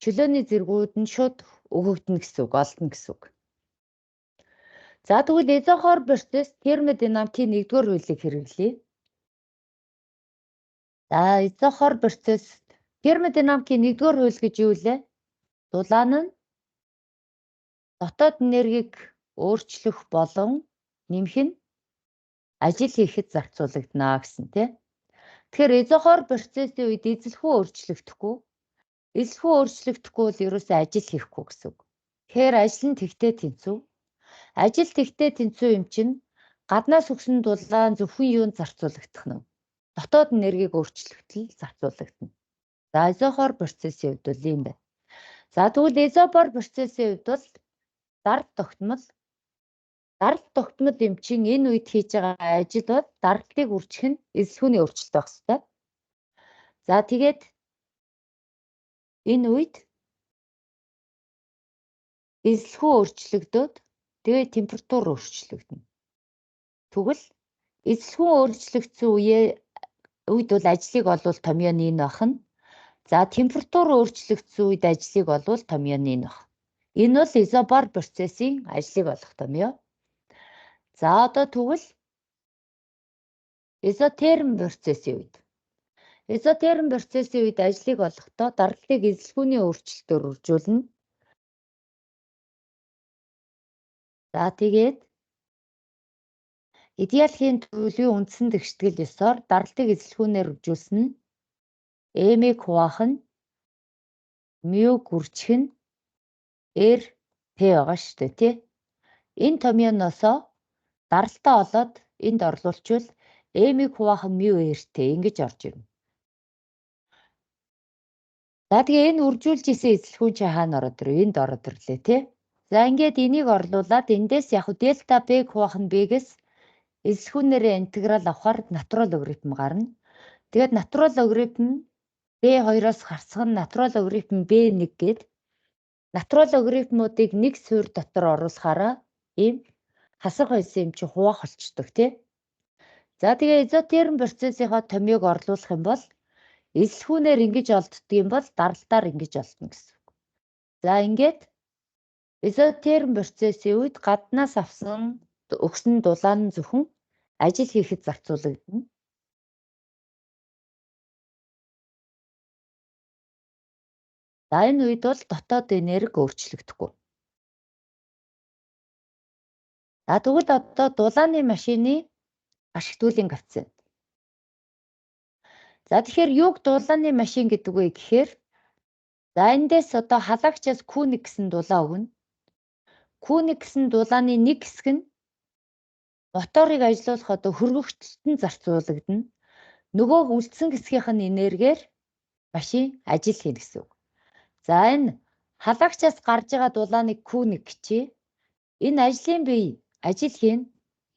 чөлөөний зэргүүд нь шууд өгөгдөнө гэсэн үг, олдоно гэсэн үг. За тэгвэл изохор процесс термодинамикийн 1-р хуулийг хэрэглэе. За изохор процесс термодинамикийн 1-р хууль гэж юу лээ? Дулаан нь дотоод энергийг өөрчлөх болон нэмэх нь ажил хийхэд зарцуулагдана гэсэн тий. Тэгэхээр изохор процессын үед эзэлхүү өөрчлөгдөхгүй. Эзэлхүү өөрчлөгдөхгүй бол ерөөсөө ажил хийхгүй гэсэн үг. Тэгэхээр ажил нь тэгтээ тэнцүү. Ажил тэгтээ тэнцүү юм чинь гаднаас өгсөн дулаан зөвхөн юунд зарцуулагдах нь? Дотоод энергийг өөрчлөгдөл зарцуулагдана. За изохор процессын хувьд бол ийм байна. За тэгвэл изобар процессын хувьд бол даралт тогтмол. Даралт тогтмол юм чинь энэ үед хийж байгаа ажил бол даралтыг үржих нь эзэлхүүний өөрчлөлт байх ёстой. За тэгээд энэ үед эзэлхүү өөрчлөгдөөд тэгээд температур өөрчлөгдөнө. Тэгвэл эзэлхүү өөрчлөгдсөн үед бол ажлыг олвол томьёо нь энэ байх нь. За температур өөрчлөгдсөн үед ажлыг олвол томьёо нь энэ байх. Энэ бол изобар процессын ажлыг олох томьёо. За одоо тэгвэл изотерм процессын үед. Изотерм процессын үед ажлыг олохдоо даралтыг эзэлхүүний өөрчлөлтөөр үржүүлнэ. За тэгээд идеалхийн төлөвийн үндсэн тэгштгэл ёсоор даралтыг эзэлхүүнээр үржүүлсэн нь M-ийг хуваах нь μ-г үржих нь R P байгаа шүү дээ тий. Энэ томьёоноосоо даралтаа олоод энд орлуулчвал M-ийг хуваах нь μ R T ингэж орж ирнэ. За тэгээ энэ үржүүлж исэн эзэлхүүн чи хаана ороод ирэв? Энд ороод ирлээ тий. За ингээд энийг орлуулад эндээс яг дельта B-г хуваах нь B-гээс эзэлхүүнээрээ интеграл авахар натурал логарифм гарна. Тэгээд натурал логарифм B2-оос харцах нь натурал логарифм B1 гээд натурал логарифмуудыг нэг суурь дотор оруулахаараа ийм хасах байсан юм чи хуваах болчдөг тий. За тэгээ изотерм процессынхаа томьёог орлуулах юм бол эзэлхүүнээр ингэж олддог юм бол даралтаар ингэж олдно гэсэн үг. За ингээд изотерм процессын үед гаднаас авсан өгсөн дулаан нь зөвхөн ажил хийхэд зарцуулагдана. За энэ үед бол дотоод энерги өөрчлөгдөхгүй. За тэгвэл одоо дулааны машины ашиг төлөвийн коэффициент. За тэгэхээр юуг дулааны машин гэдэг вэ гэхээр за эндээс одоо халагчаас Q1 гэсэн дулаан өгнө. Q1 гэсэн дулааны нэг хэсэг нь моторыг ажилуулах одоо хөргөгчлөлт нь зарцуулагдана. Нөгөө үлдсэн хэсгийнх нь энергиэр машин ажил хийнэ гэсэн үг. За энэ халагчаас гарч байгаа дулааныг Q1 гэчээ. Энэ ажлын бие ажил хийнэ.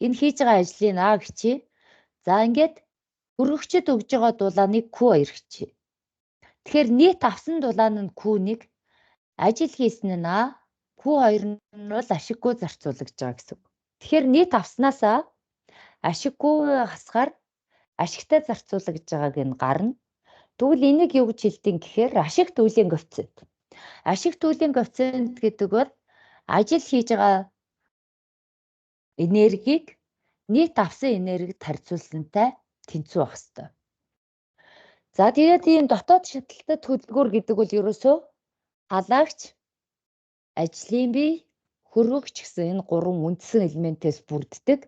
Энэ хийж байгаа ажлыг А гэчээ. За ингээд хөргөгчөд өгж байгаа дулааныг Q2 гэчээ. Тэгэхээр нийт авсан дулаан нь Q1, ажил хийсэн нь А, Q2 нь бол ашиггүй зарцуулагдж байгаа гэсэн үг. Тэгэхээр нийт авснаасаа ашиггүй хасгаар ашигтай зарцуулагдж байгааг нь гарна. Тэгвэл энийг юу гэж хэлдэг гэхээр ашиг төлөвийн коэффициент. Ашиг төлөвийн коэффициент гэдэг бол ажил хийж байгаа энергийг нийт авсан энергид харьцуулсантай тэнцүү байх ёстой. За тэгээд ийм дотоод шатлалтай төлөвлөгөөр гэдэг бол ерөөсөө халагч, ажлын бие, хөргөгч гэсэн энэ гурван үндсэн элементээс бүрддэг.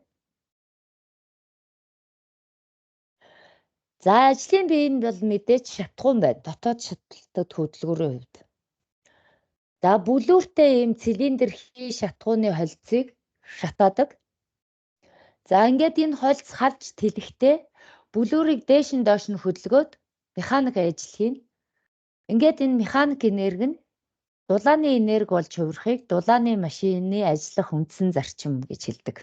За ажлын бие нь бол мэдээж шатхуун байна. Дотоод шатлалтай хөдөлгөөрийн хувьд. За бүлүүртэй ийм цилиндр хий шатхууны холцыг шатаадаг. За ингээд энэ холц халж тэлэхдээ бүлүүрийг дээш нь доош нь хөдөлгөөд механик ажил хийнэ. Ингээд энэ механик энерги нь дулааны энерги болж хувирахыг дулааны машины ажиллах үндсэн зарчим гэж хэлдэг.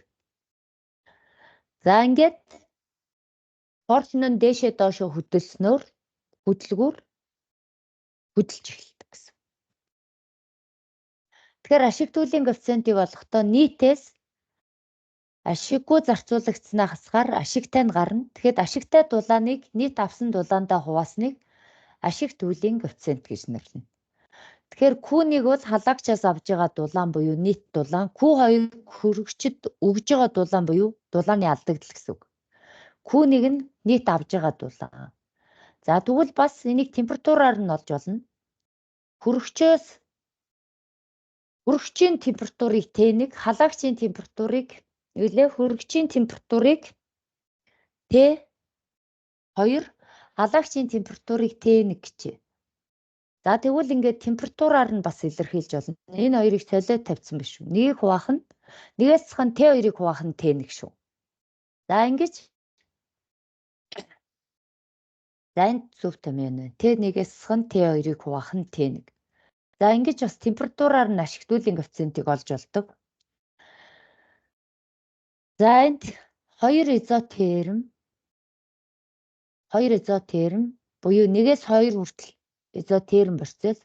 За ингээд поршин нь дээшээ доошоо хөдөлснөөр хөдөлгүүр Хөдөлж эхэлдэг гэсэн. Тэгэхээр ашиг төлөвийн коэффициентийг олохдоо нийтээс ашиггүй зарцуулагдсанаа хасгаар ашигтай нь гарна. Тэгэхэд ашигтай дулааныг нийт авсан дулаандаа хуваасныг ашиг төлөвийн коэффициент гэж нэрлэнэ. Тэгэхээр Q1 бол халагчаас авж байгаа дулаан буюу нийт дулаан, Q2 хөргөгчд өгж байгаа дулаан буюу дулааны алдагдал гэсэн үг. Q1 нь нийт авж байгаа дулаан. За тэгвэл бас энийг температураар нь олж болно. Хөргөгчөөс хөргөгчийн температурыг T1, халагчийн температурыг үлээ хөргөгчийн температурыг T2, халагчийн температурыг T1 гэжээ. За тэгвэл ингээд температураар нь бас илэрхийлж болно. Энэ хоёрыг солиод тавьсан биш үү? Нэгийг хуваах нь нэгээс цах нь T2-ыг хуваах нь T1 шүү. За ингэж за энд зөв том юм байна. T1-ээс цах нь T2-ыг хуваах нь T1. За ингэж бас температураар нь ашиг төлөвийн коэффициентийг олж болдог. За энд 2 изотерм 2 изотерм буюу 1-ээс 2 хүртэл изотерм процесс,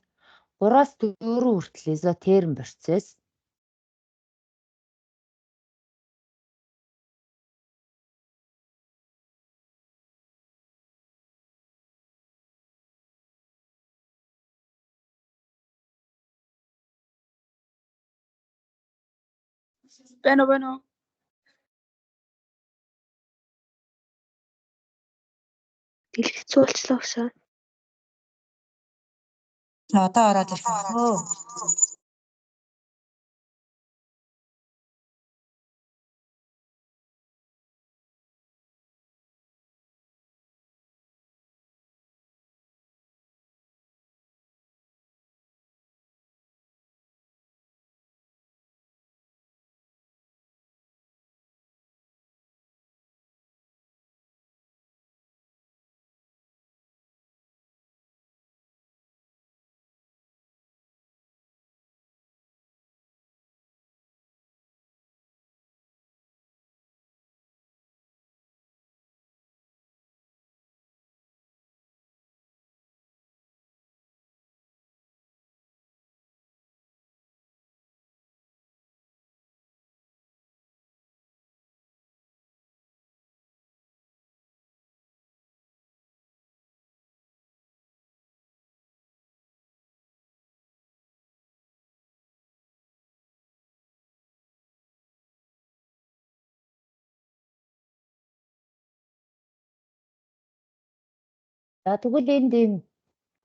3-аас 4 хүртэл изотерм процесс. Байна уу, байна уу? Дэлгэц уулзлаа гэсэн. Одоо ороод ирэх үү? За тэгвэл энд ийм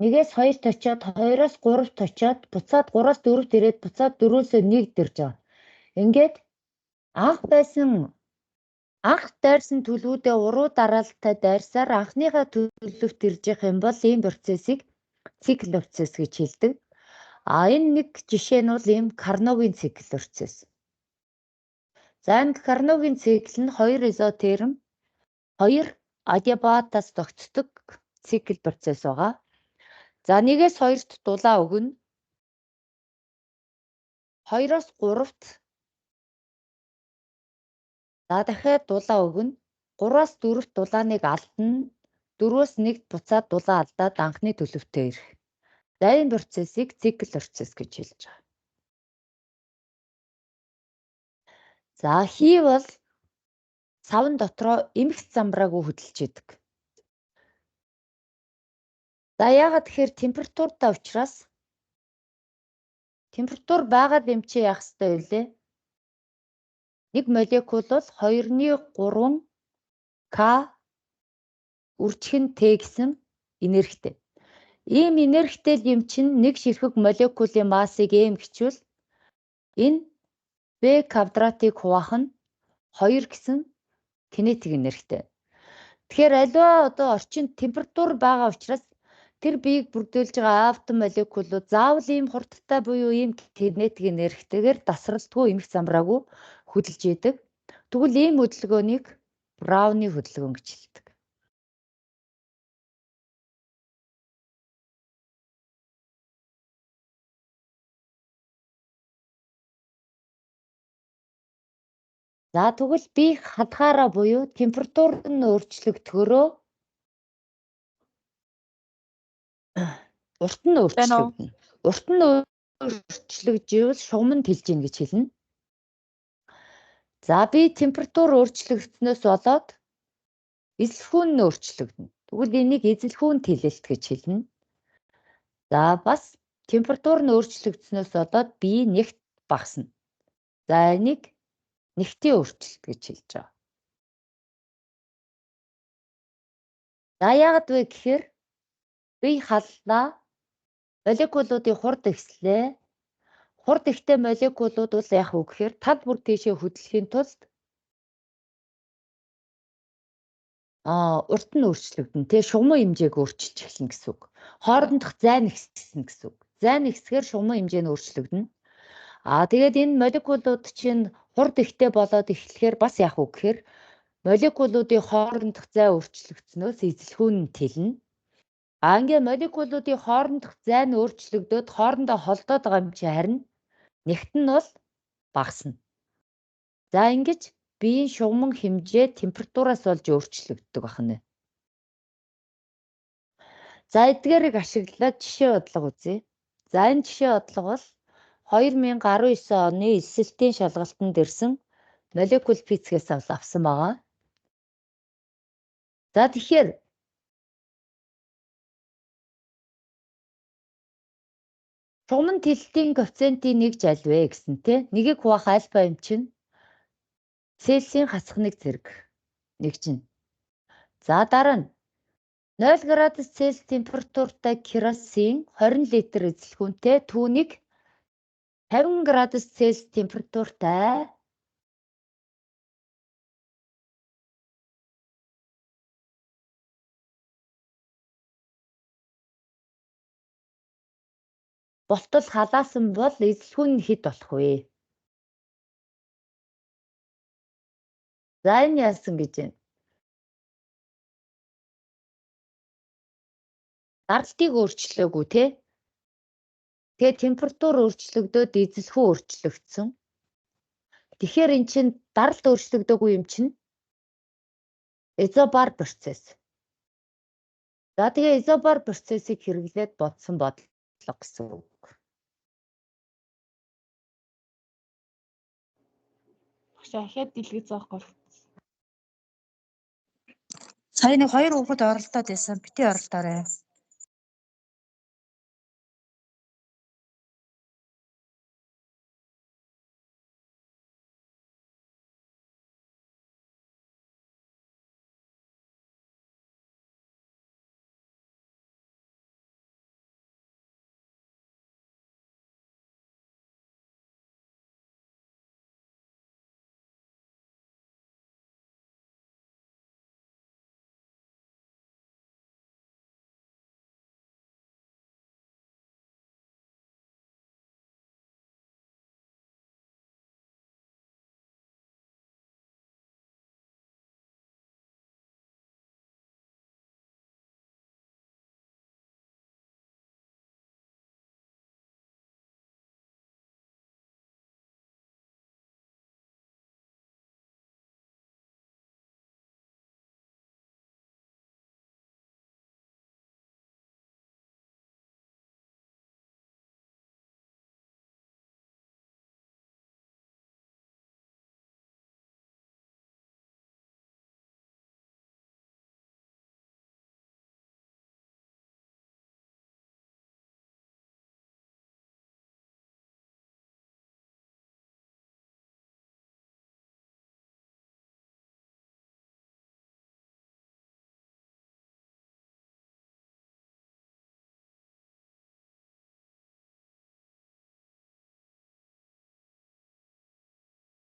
1-ээс 2-т очиод 2-оос 3-т очиод буцаад 3-аас 4-т ирээд буцаад 4-өөс 1-д ирж байгаа. Ингээд анх байсан анх дайрсан төлөвүүдээ уруу дараалалтай дайрсаар анхныхаа төлөвт ирж явах юм бол ийм процессыг цикл процесс гэж хэлдэг. А энэ нэг жишээ нь бол ийм Карногийн цикл процесс. За энэ Карногийн цикл нь 2 изотерм 2 адиабатаас тогтдог цикл процесс байгаа. За 1-ээс 2-т дулаан өгнө. 2-оос 3-т за дахиад дулаан өгнө. 3-аас 4-т дулааныг алдна. 4-өөс 1-т буцаад дулаан алдаад анхны төлөвтөө ирэх. За энэ процессыг цикл процесс гэж хэлж байгаа. За хий бол савн дотроо эмх замбраагүй хөдөлж идэг. За яагаад тэгэхээр температуртай учраас температур байгаа юм чи яах ёстой вэ? Нэг молекул бол 2.3 К үржих нь Т гэсэн энергитэй. Ийм энергитэй юм чинь нэг ширхэг молекулын массыг М гэчвэл энэ В квадратыг хуваах нь 2 гэсэн кинетик энергитэй. Тэгэхээр аливаа одоо орчинд температур байгаа учраас тэр биеийг бүрдүүлж байгаа атом молекулууд заавал ийм хурдтай буюу ийм кинетик энергитэйгээр дасралтгүй эмх замраагүй хөдөлж идэг. Тэгвэл ийм хөдөлгөөнийг Брауны хөдөлгөөн гэж хэлдэг. За тэгвэл бие хадгаараа буюу температур нь өөрчлөгдөхөөрөө Урт нь өөрчлөгдөнө. Урт нь өөрчлөгдөж шугам нь тэлж гин гэж хэлнэ. За би температур өөрчлөгдснөөс болоод эзэлхүүн нь өөрчлөгдөнө. Тэгвэл энийг эзэлхүүн тэлэлт гэж хэлнэ. За бас температур нь өөрчлөгдснөөс болоод би нэгт багасна. За энийг нэгтийн өөрчлөлт гэж хэлж байгаа. За яагаад вэ гэхээр бие халлаа, молекулуудын хурд ихслээ. Хурд ихтэй молекулууд бол яах вэ гэхээр тал бүр тийшээ хөдлөхийн тулд урт нь өөрчлөгдөн. Тэгээ шугамын хэмжээг өөрчилж эхэлнэ гэсэн үг. Хоорондох зай нь ихссэн гэсэн үг. Зай нь ихсэхээр шугамын хэмжээ нь өөрчлөгдөнө. Тэгээд энэ молекулууд чинь хурд ихтэй болоод эхлэхээр бас яах вэ гэхээр молекулуудын хоорондох зай өөрчлөгдснөөс эзэлхүүн нь тэлнэ. Ингээ молекулуудын хоорондох зай нь өөрчлөгдөөд хоорондоо холдоод байгаа юм чи харин нэгт нь бол багасна. За ингэж биеийн шугаман хэмжээ температураас болж өөрчлөгддөг байна. За эдгээрийг ашиглаад жишээ бодлого үзье. За энэ жишээ бодлого бол 2019 оны элсэлтийн шалгалтанд ирсэн молекул физикээс авсан байгаа. За тэгэхээр шугаман тэлэлтийн коэффициентийн нэг жал вэ гэсэн тэ. Нэгийг хуваах альфа юм чинь Цельсийн хасах нэг зэрэг нэг чинь. За дараа нь 0 градус Цельс температуртай керосин 20 литр эзэлхүүнтэй түүнийг 50 градус Цельс температуртай болтол халаасан бол эзэлхүүн нь хэд болох вэ? За энэ яасан гэж байна? Даралтыг өөрчлөөгүй те. Тэгээ температур өөрчлөгдөөд эзэлхүү өөрчлөгдсөн. Тэгэхээр эн чинь даралт өөрчлөгдөөгүй юм чинь изобар процесс. За тэгээ изобар процессыг хэрэглээд бодсон бодлого гэсэн үг. Багш ахиад дэлгэц авах бол. Сая нэг хоёр хүүхэд оролдоод байсан. Бити оролдоорой.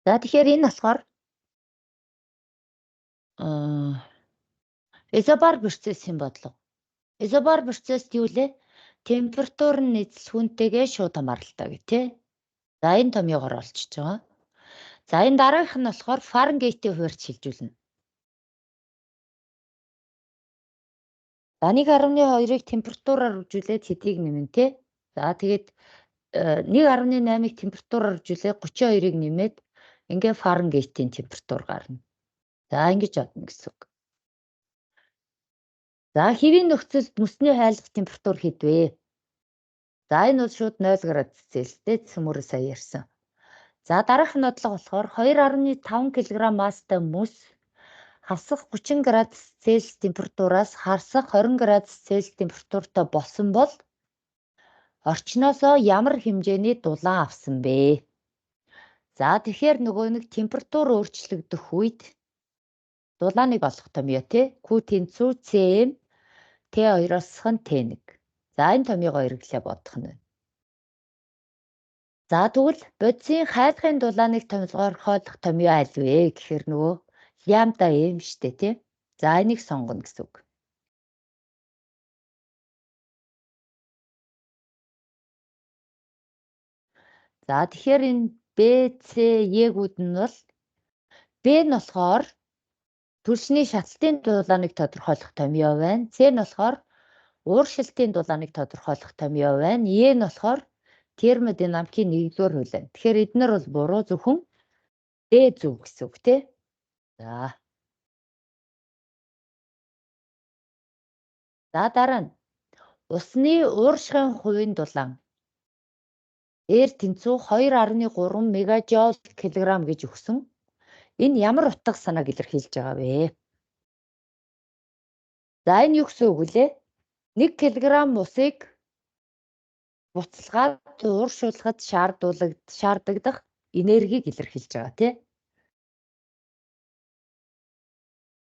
За тэгэхээр энэ болохоор изобар процессын бодлого. Изобар процесс юу лээ? Температур нь эзэлхүүнтэйгээ шууд хамааралтай гэх тээ. За энэ томьёогоор олчиж байгаа. За энэ дараагийнх нь болохоор Фаренгейтийн хуваарьт шилжүүлнэ. За 1.2-ыг температураар үржүүлээд хэдийг нэмнэ те. За тэгээд 1.8-ыг температураар үржүүлээд 32-ыг нэмээд ингээ Фаренгейтийн температур гарна. За ингэж бодно гэсэн үг. За хэвийн нөхцөлд мөсний хайлах температур хэд вэ? За энэ бол шууд 0 градус Цельстэй цөмөрөө сая ярьсан. За дараах нь бодлого болохоор 2.5 кг масстай мөс хасах 30 градус Цельс температураас харсах 20 градус Цельс температуртай болсон бол орчноосоо ямар хэмжээний дулаан авсан бэ? За тэгэхээр нөгөө нэг температур өөрчлөгдөх үед дулааныг олох томьёо тий. Q тэнцүү CM T2-оос хан T1. За энэ томьёогоо хэрэглээ бодох нь байна. За тэгвэл бодисын хайлгын дулааныг томилгоорхойлох томьёо аль вэ гэхээр нөгөө лямда m штэ тий. За энийг сонгоно гэсэн үг. За тэгэхээр энэ B, C, E-гүүд нь бол B нь болохоор түлшний шатлалтын дулааныг тодорхойлох томьёо байна. C нь болохоор ууршилтын дулааныг тодорхойлох томьёо байна. Е нь болохоор термодинамикийн нэгдүгээр хууль байна. Тэгэхээр эднэр бол буруу, зөвхөн D зөв гэсэн үг тий. За. За дараа нь усны ууршихын хувийн дулаан R тэнцүү 2.3 мегажоул килограмм гэж өгсөн. Энэ ямар утга санааг илэрхийлж байгаа вэ? За энэ юу гэсэн үг лээ? 1 кг усыг буцалгаад ууршуулахад шаардагдах энергийг илэрхийлж байгаа тий.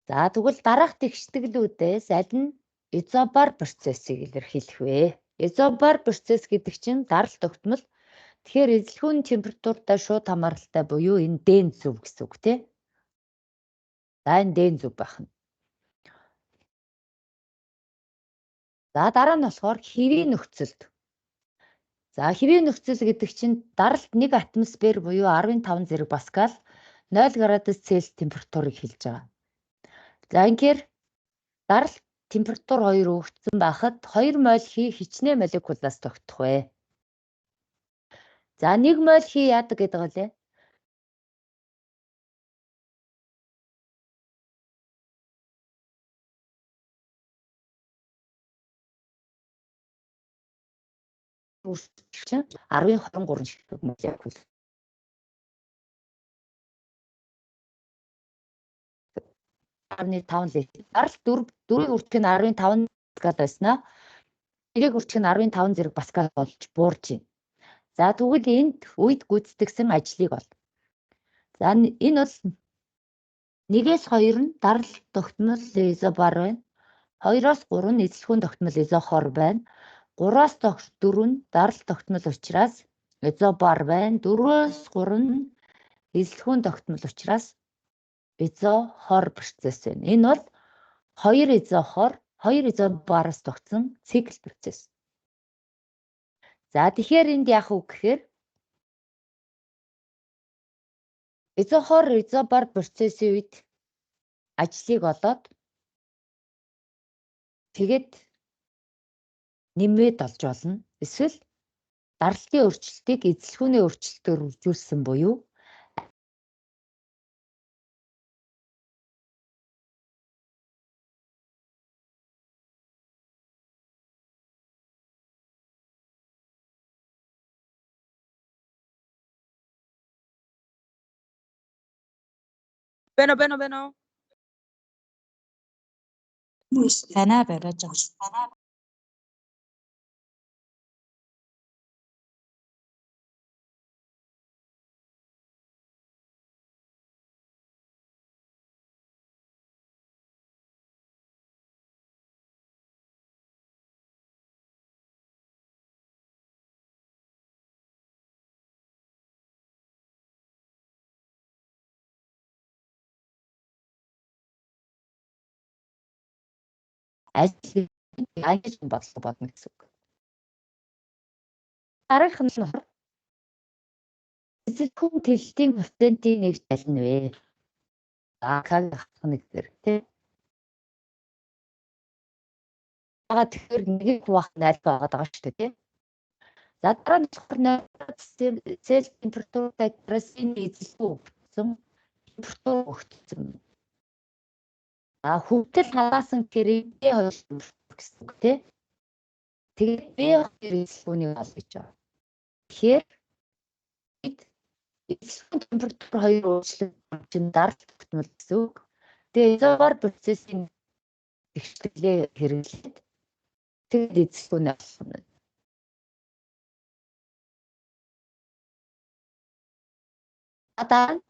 За тэгвэл дараах тэгштэглүүдээс аль нь изобар процессыг илэрхийлэх вэ? Изобар процесс гэдэг чинь даралт тогтмол. Тэгэхээр эзлэхүүн температуртай шууд хамааралтай буюу энэ дэн зөв гэсэн үг тий. За энэ дэн зөв байх нь. За дараа нь болохоор хэвийн нөхцөлд. За хэвийн нөхцөл гэдэг чинь даралт 1 атмосфер буюу 15 зэрэг паскал 0 градус Цельс температурыг хэлж байгаа. За ингэхээр даралт температур хоёр өгөгдсөн байхад 2 моль хий хичнээн молекулаас тогтох вэ? За 1 моль хий яадаг гэдэг вэ? Үүсгэж 10-23 ширхэг молекул. 10.5 литр. Даралт 4 4-ийг үржих нь 10.5 паскал байснаа. 1-ийг үржих нь 10.5 зэрэг паскал болж буурж байна. За тэгвэл энд үед гүйцэтгэсэн ажлыг ол. За энэ бол 1-ээс 2 нь даралт тогтмол изобар байна. 2-оос 3 нь эзлэхүүн тогтмол изохор байна. 3-аас 4 нь даралт тогтмол учраас изобар байна. 4-өөс 3 нь эзлэхүүн тогтмол учраас изохор процесс байна. Энэ бол 2 изохор, 2 изобараас тогтсон цикл процесс. За тэгэхээр энд яах вэ гэхээр изохор изобар процессын үед ажлыг олоод тэгээд нэмээд олж болно. Эсвэл даралтын өөрчлөлтийг эзлэхүүний өөрчлөлтөөр үржүүлсэн буюу Бэно бэно бэно. Танаа бариад байгаа. Аль ангиж бодлого бодно гэсэн үг. Дараагийнх нь болохоор эзэлхүүн тэлтийн коэффициентийн нэг аль нь вэ? За К хасах нэг зэрэг тий. Яагаад тэгэхээр нэгийг хуваах нь альфа байгаад байгаа шүү дээ тий. За дараа нь болохоор 0 цельс температуртай керосины эзэлхүү өгсөн температур өгсөн. А хөвтөл халаасан гэхээр Д хоёр гэсэн үг тий. Тэгээд B2 эзлэхүүнийг ол гэж байна. Тэгэхээр бид эзлэхүүн температур хоёр өөрчлөгдсөн чинь даралт тогтмол гэсэн үг. Тэгээд изобар процессын тэгшлээ хэрэглээд тэгээд эзлэхүүнээ олох нь. Дараа нь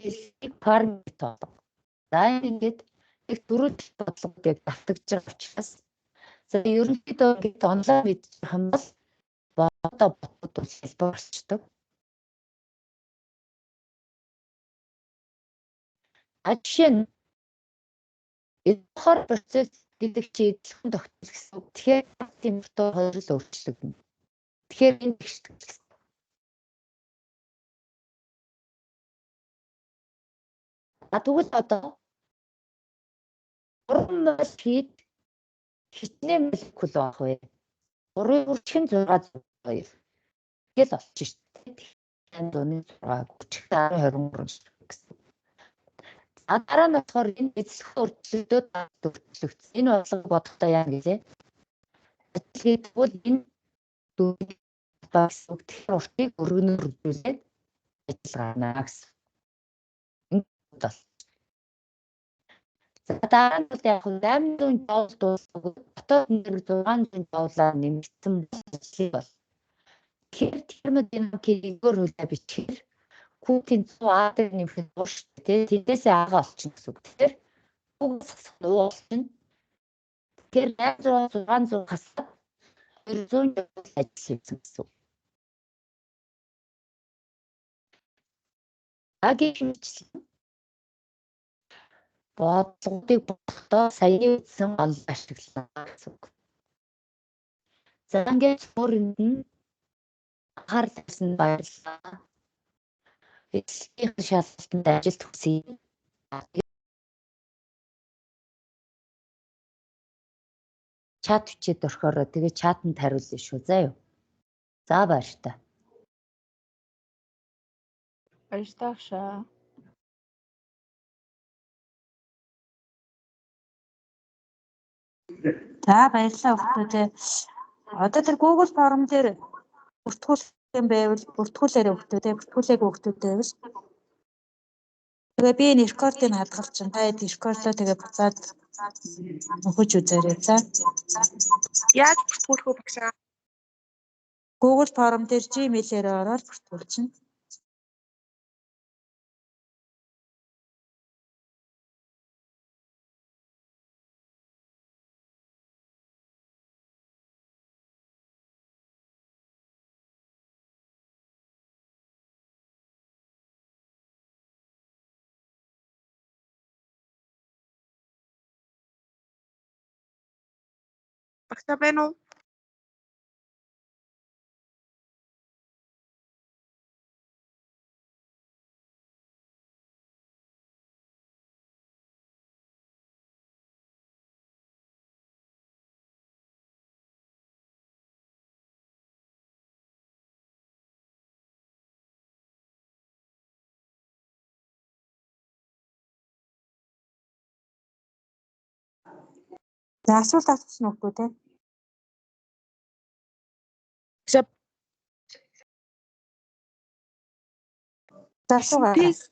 20 Фahrenheit болго. За ингээд их дөрвөлт бодлогод яг давтагдж байгаа учраас за ерөнхийдөө ингээд онлайн мэдчих юм бол бодоо ботод бол хэлбэр болчдөг. А жишээ нь эдгээр процесс гэдэг чи эдлэхэн тогтмол гэсэн үг. Тэгэхээр температур хоёр л өөрчлөгдөнө. Тэгэхээр энэ тэгшдэг гэсэн. А тэгвэл одоо 3 мол хийд хичнээн молекул байх вэ? 3-ын үржих нь 602 гэл болчих шүү дээ. 106 30 23 гэсэн. А дараа нь болохоор энэ эзлэх өөрчлөгдөөд өөрчлөгдсөн. Энэ бодлого бодохдоо яа гэлээ? Ажил хийдэг бол энэ дөрвийг гэсэн үг. Тэгэхээр уртыг өргөнөөр үржүүлээд ажил гарна гэсэн. Ингээд бол. За дараа нь бол яг 800 жоул дуусдаг. Дотоод нэр 600 жоулаар нэмэгдсэн ажлыг бол. Тэгэхээр термодинамикийн нэгдүгээр хуулиа бичгээр Q-ийн 100 A дээр нэмэх нь 3 шүү дээ. Тэндээсээ A-гаа олчихно гэсэн үг. Тэгэхээр Q-гээс хасах нь U олчихно. Тэгэхээр 800 600 хасаад 200 жоул ажил хийсэн гэсэн үг. Агийн хэмжлэн бодлогуудыг бодохдоо саяны үзсэн онол ашиглана гэсэн үг. За ингээд өөрөнд нь анхаарал тавьсанд баярлалаа. Эцсийн шалгалтанд ажил хүсье. Чат бичээд орхиороо тэгээ чатанд хариулъя шүү заа юу. За баяртай. Баярлалаа агшаа. За баярлалаа хүүхдүүдээ. Одоо тэр Google Form дээр бүртгүүлэх юм байвал бүртгүүлээрэй хүүхдүүдээ, бүртгүүлээгүй хүүхдүүд байвал. Тэгээ би энэ рекордыг хадгалчихна. Та хэд рекордлоо тэгээ буцаад нөхөж үзээрэй. За. Яаж бүртгүүлэх вэ багшаа? Google Form дээр Gmail-ээр ороод бүртгүүлчихнэ. Багшаа байна уу? За асуулт асуусан уу те? Багшаа За асуугаа. Тест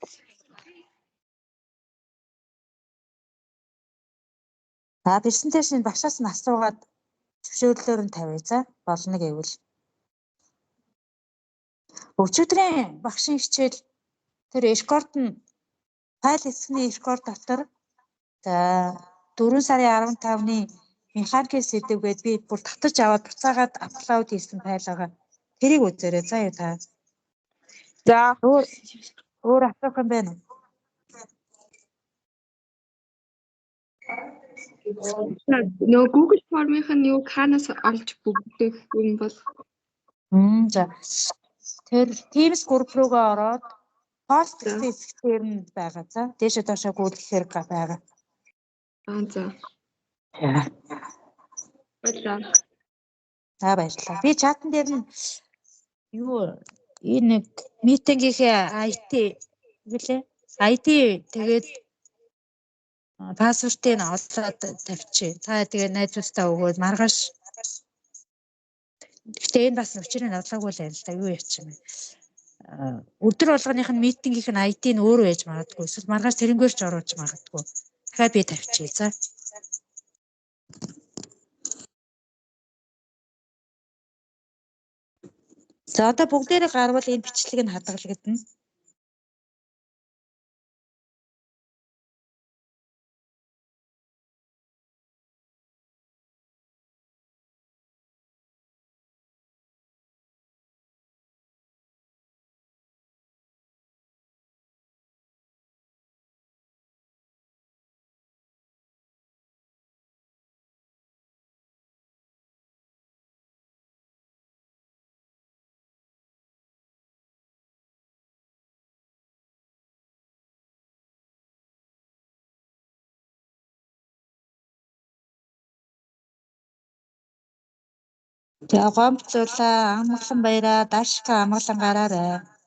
За презентацийг багшаас нь асуугаад зөвшөөрлөөр нь тавиа за болно гэвэл. Өчигдрийн багшийн хичээл тэр рекорд нь файл хэсэгний рекорд дотор за 4 сарын 15-ны механикийн сэдэв гээд би бүр татаж аваад буцаагаад upload хийсэн файл байгаа. Тэрийг үзээрэй за юу та. За Өөр өөр асуух юм байна уу? Нөгөө Google Form-ийнх нь юу хаанаас олж бүглэх юм бол За. Тэр Teams group руугаа ороод пост гэсэн хэсгээр нь байгаа за. Дээшээ доошоо гүйлгэхээр байгаа. Аа за. Баярлалаа. За баярлалаа. Би чатан дээр нь юу энэ нэг митингийнхээ IT гэлээ. ID тэгээд пассвортыг нь олоод тавьчих. Та тэгээ найзуудтай өгөөд маргааш Гэхдээ энэ бас учрыг нь олоогүй л байна л да. Юу яач юм бэ? Өдөр болгоных нь митингийнх нь ID нь өөрөө байж магадгүй. Эсвэл маргааш тэрнгээр ч оруулж магадгүй. Дахиад би тавьчихъя. За. За одоо бүгдээрээ гарвал энэ бичлэг нь хадгалагдана. За гомцуулаа, амгалан баяраа, даршка амгалан гараарай.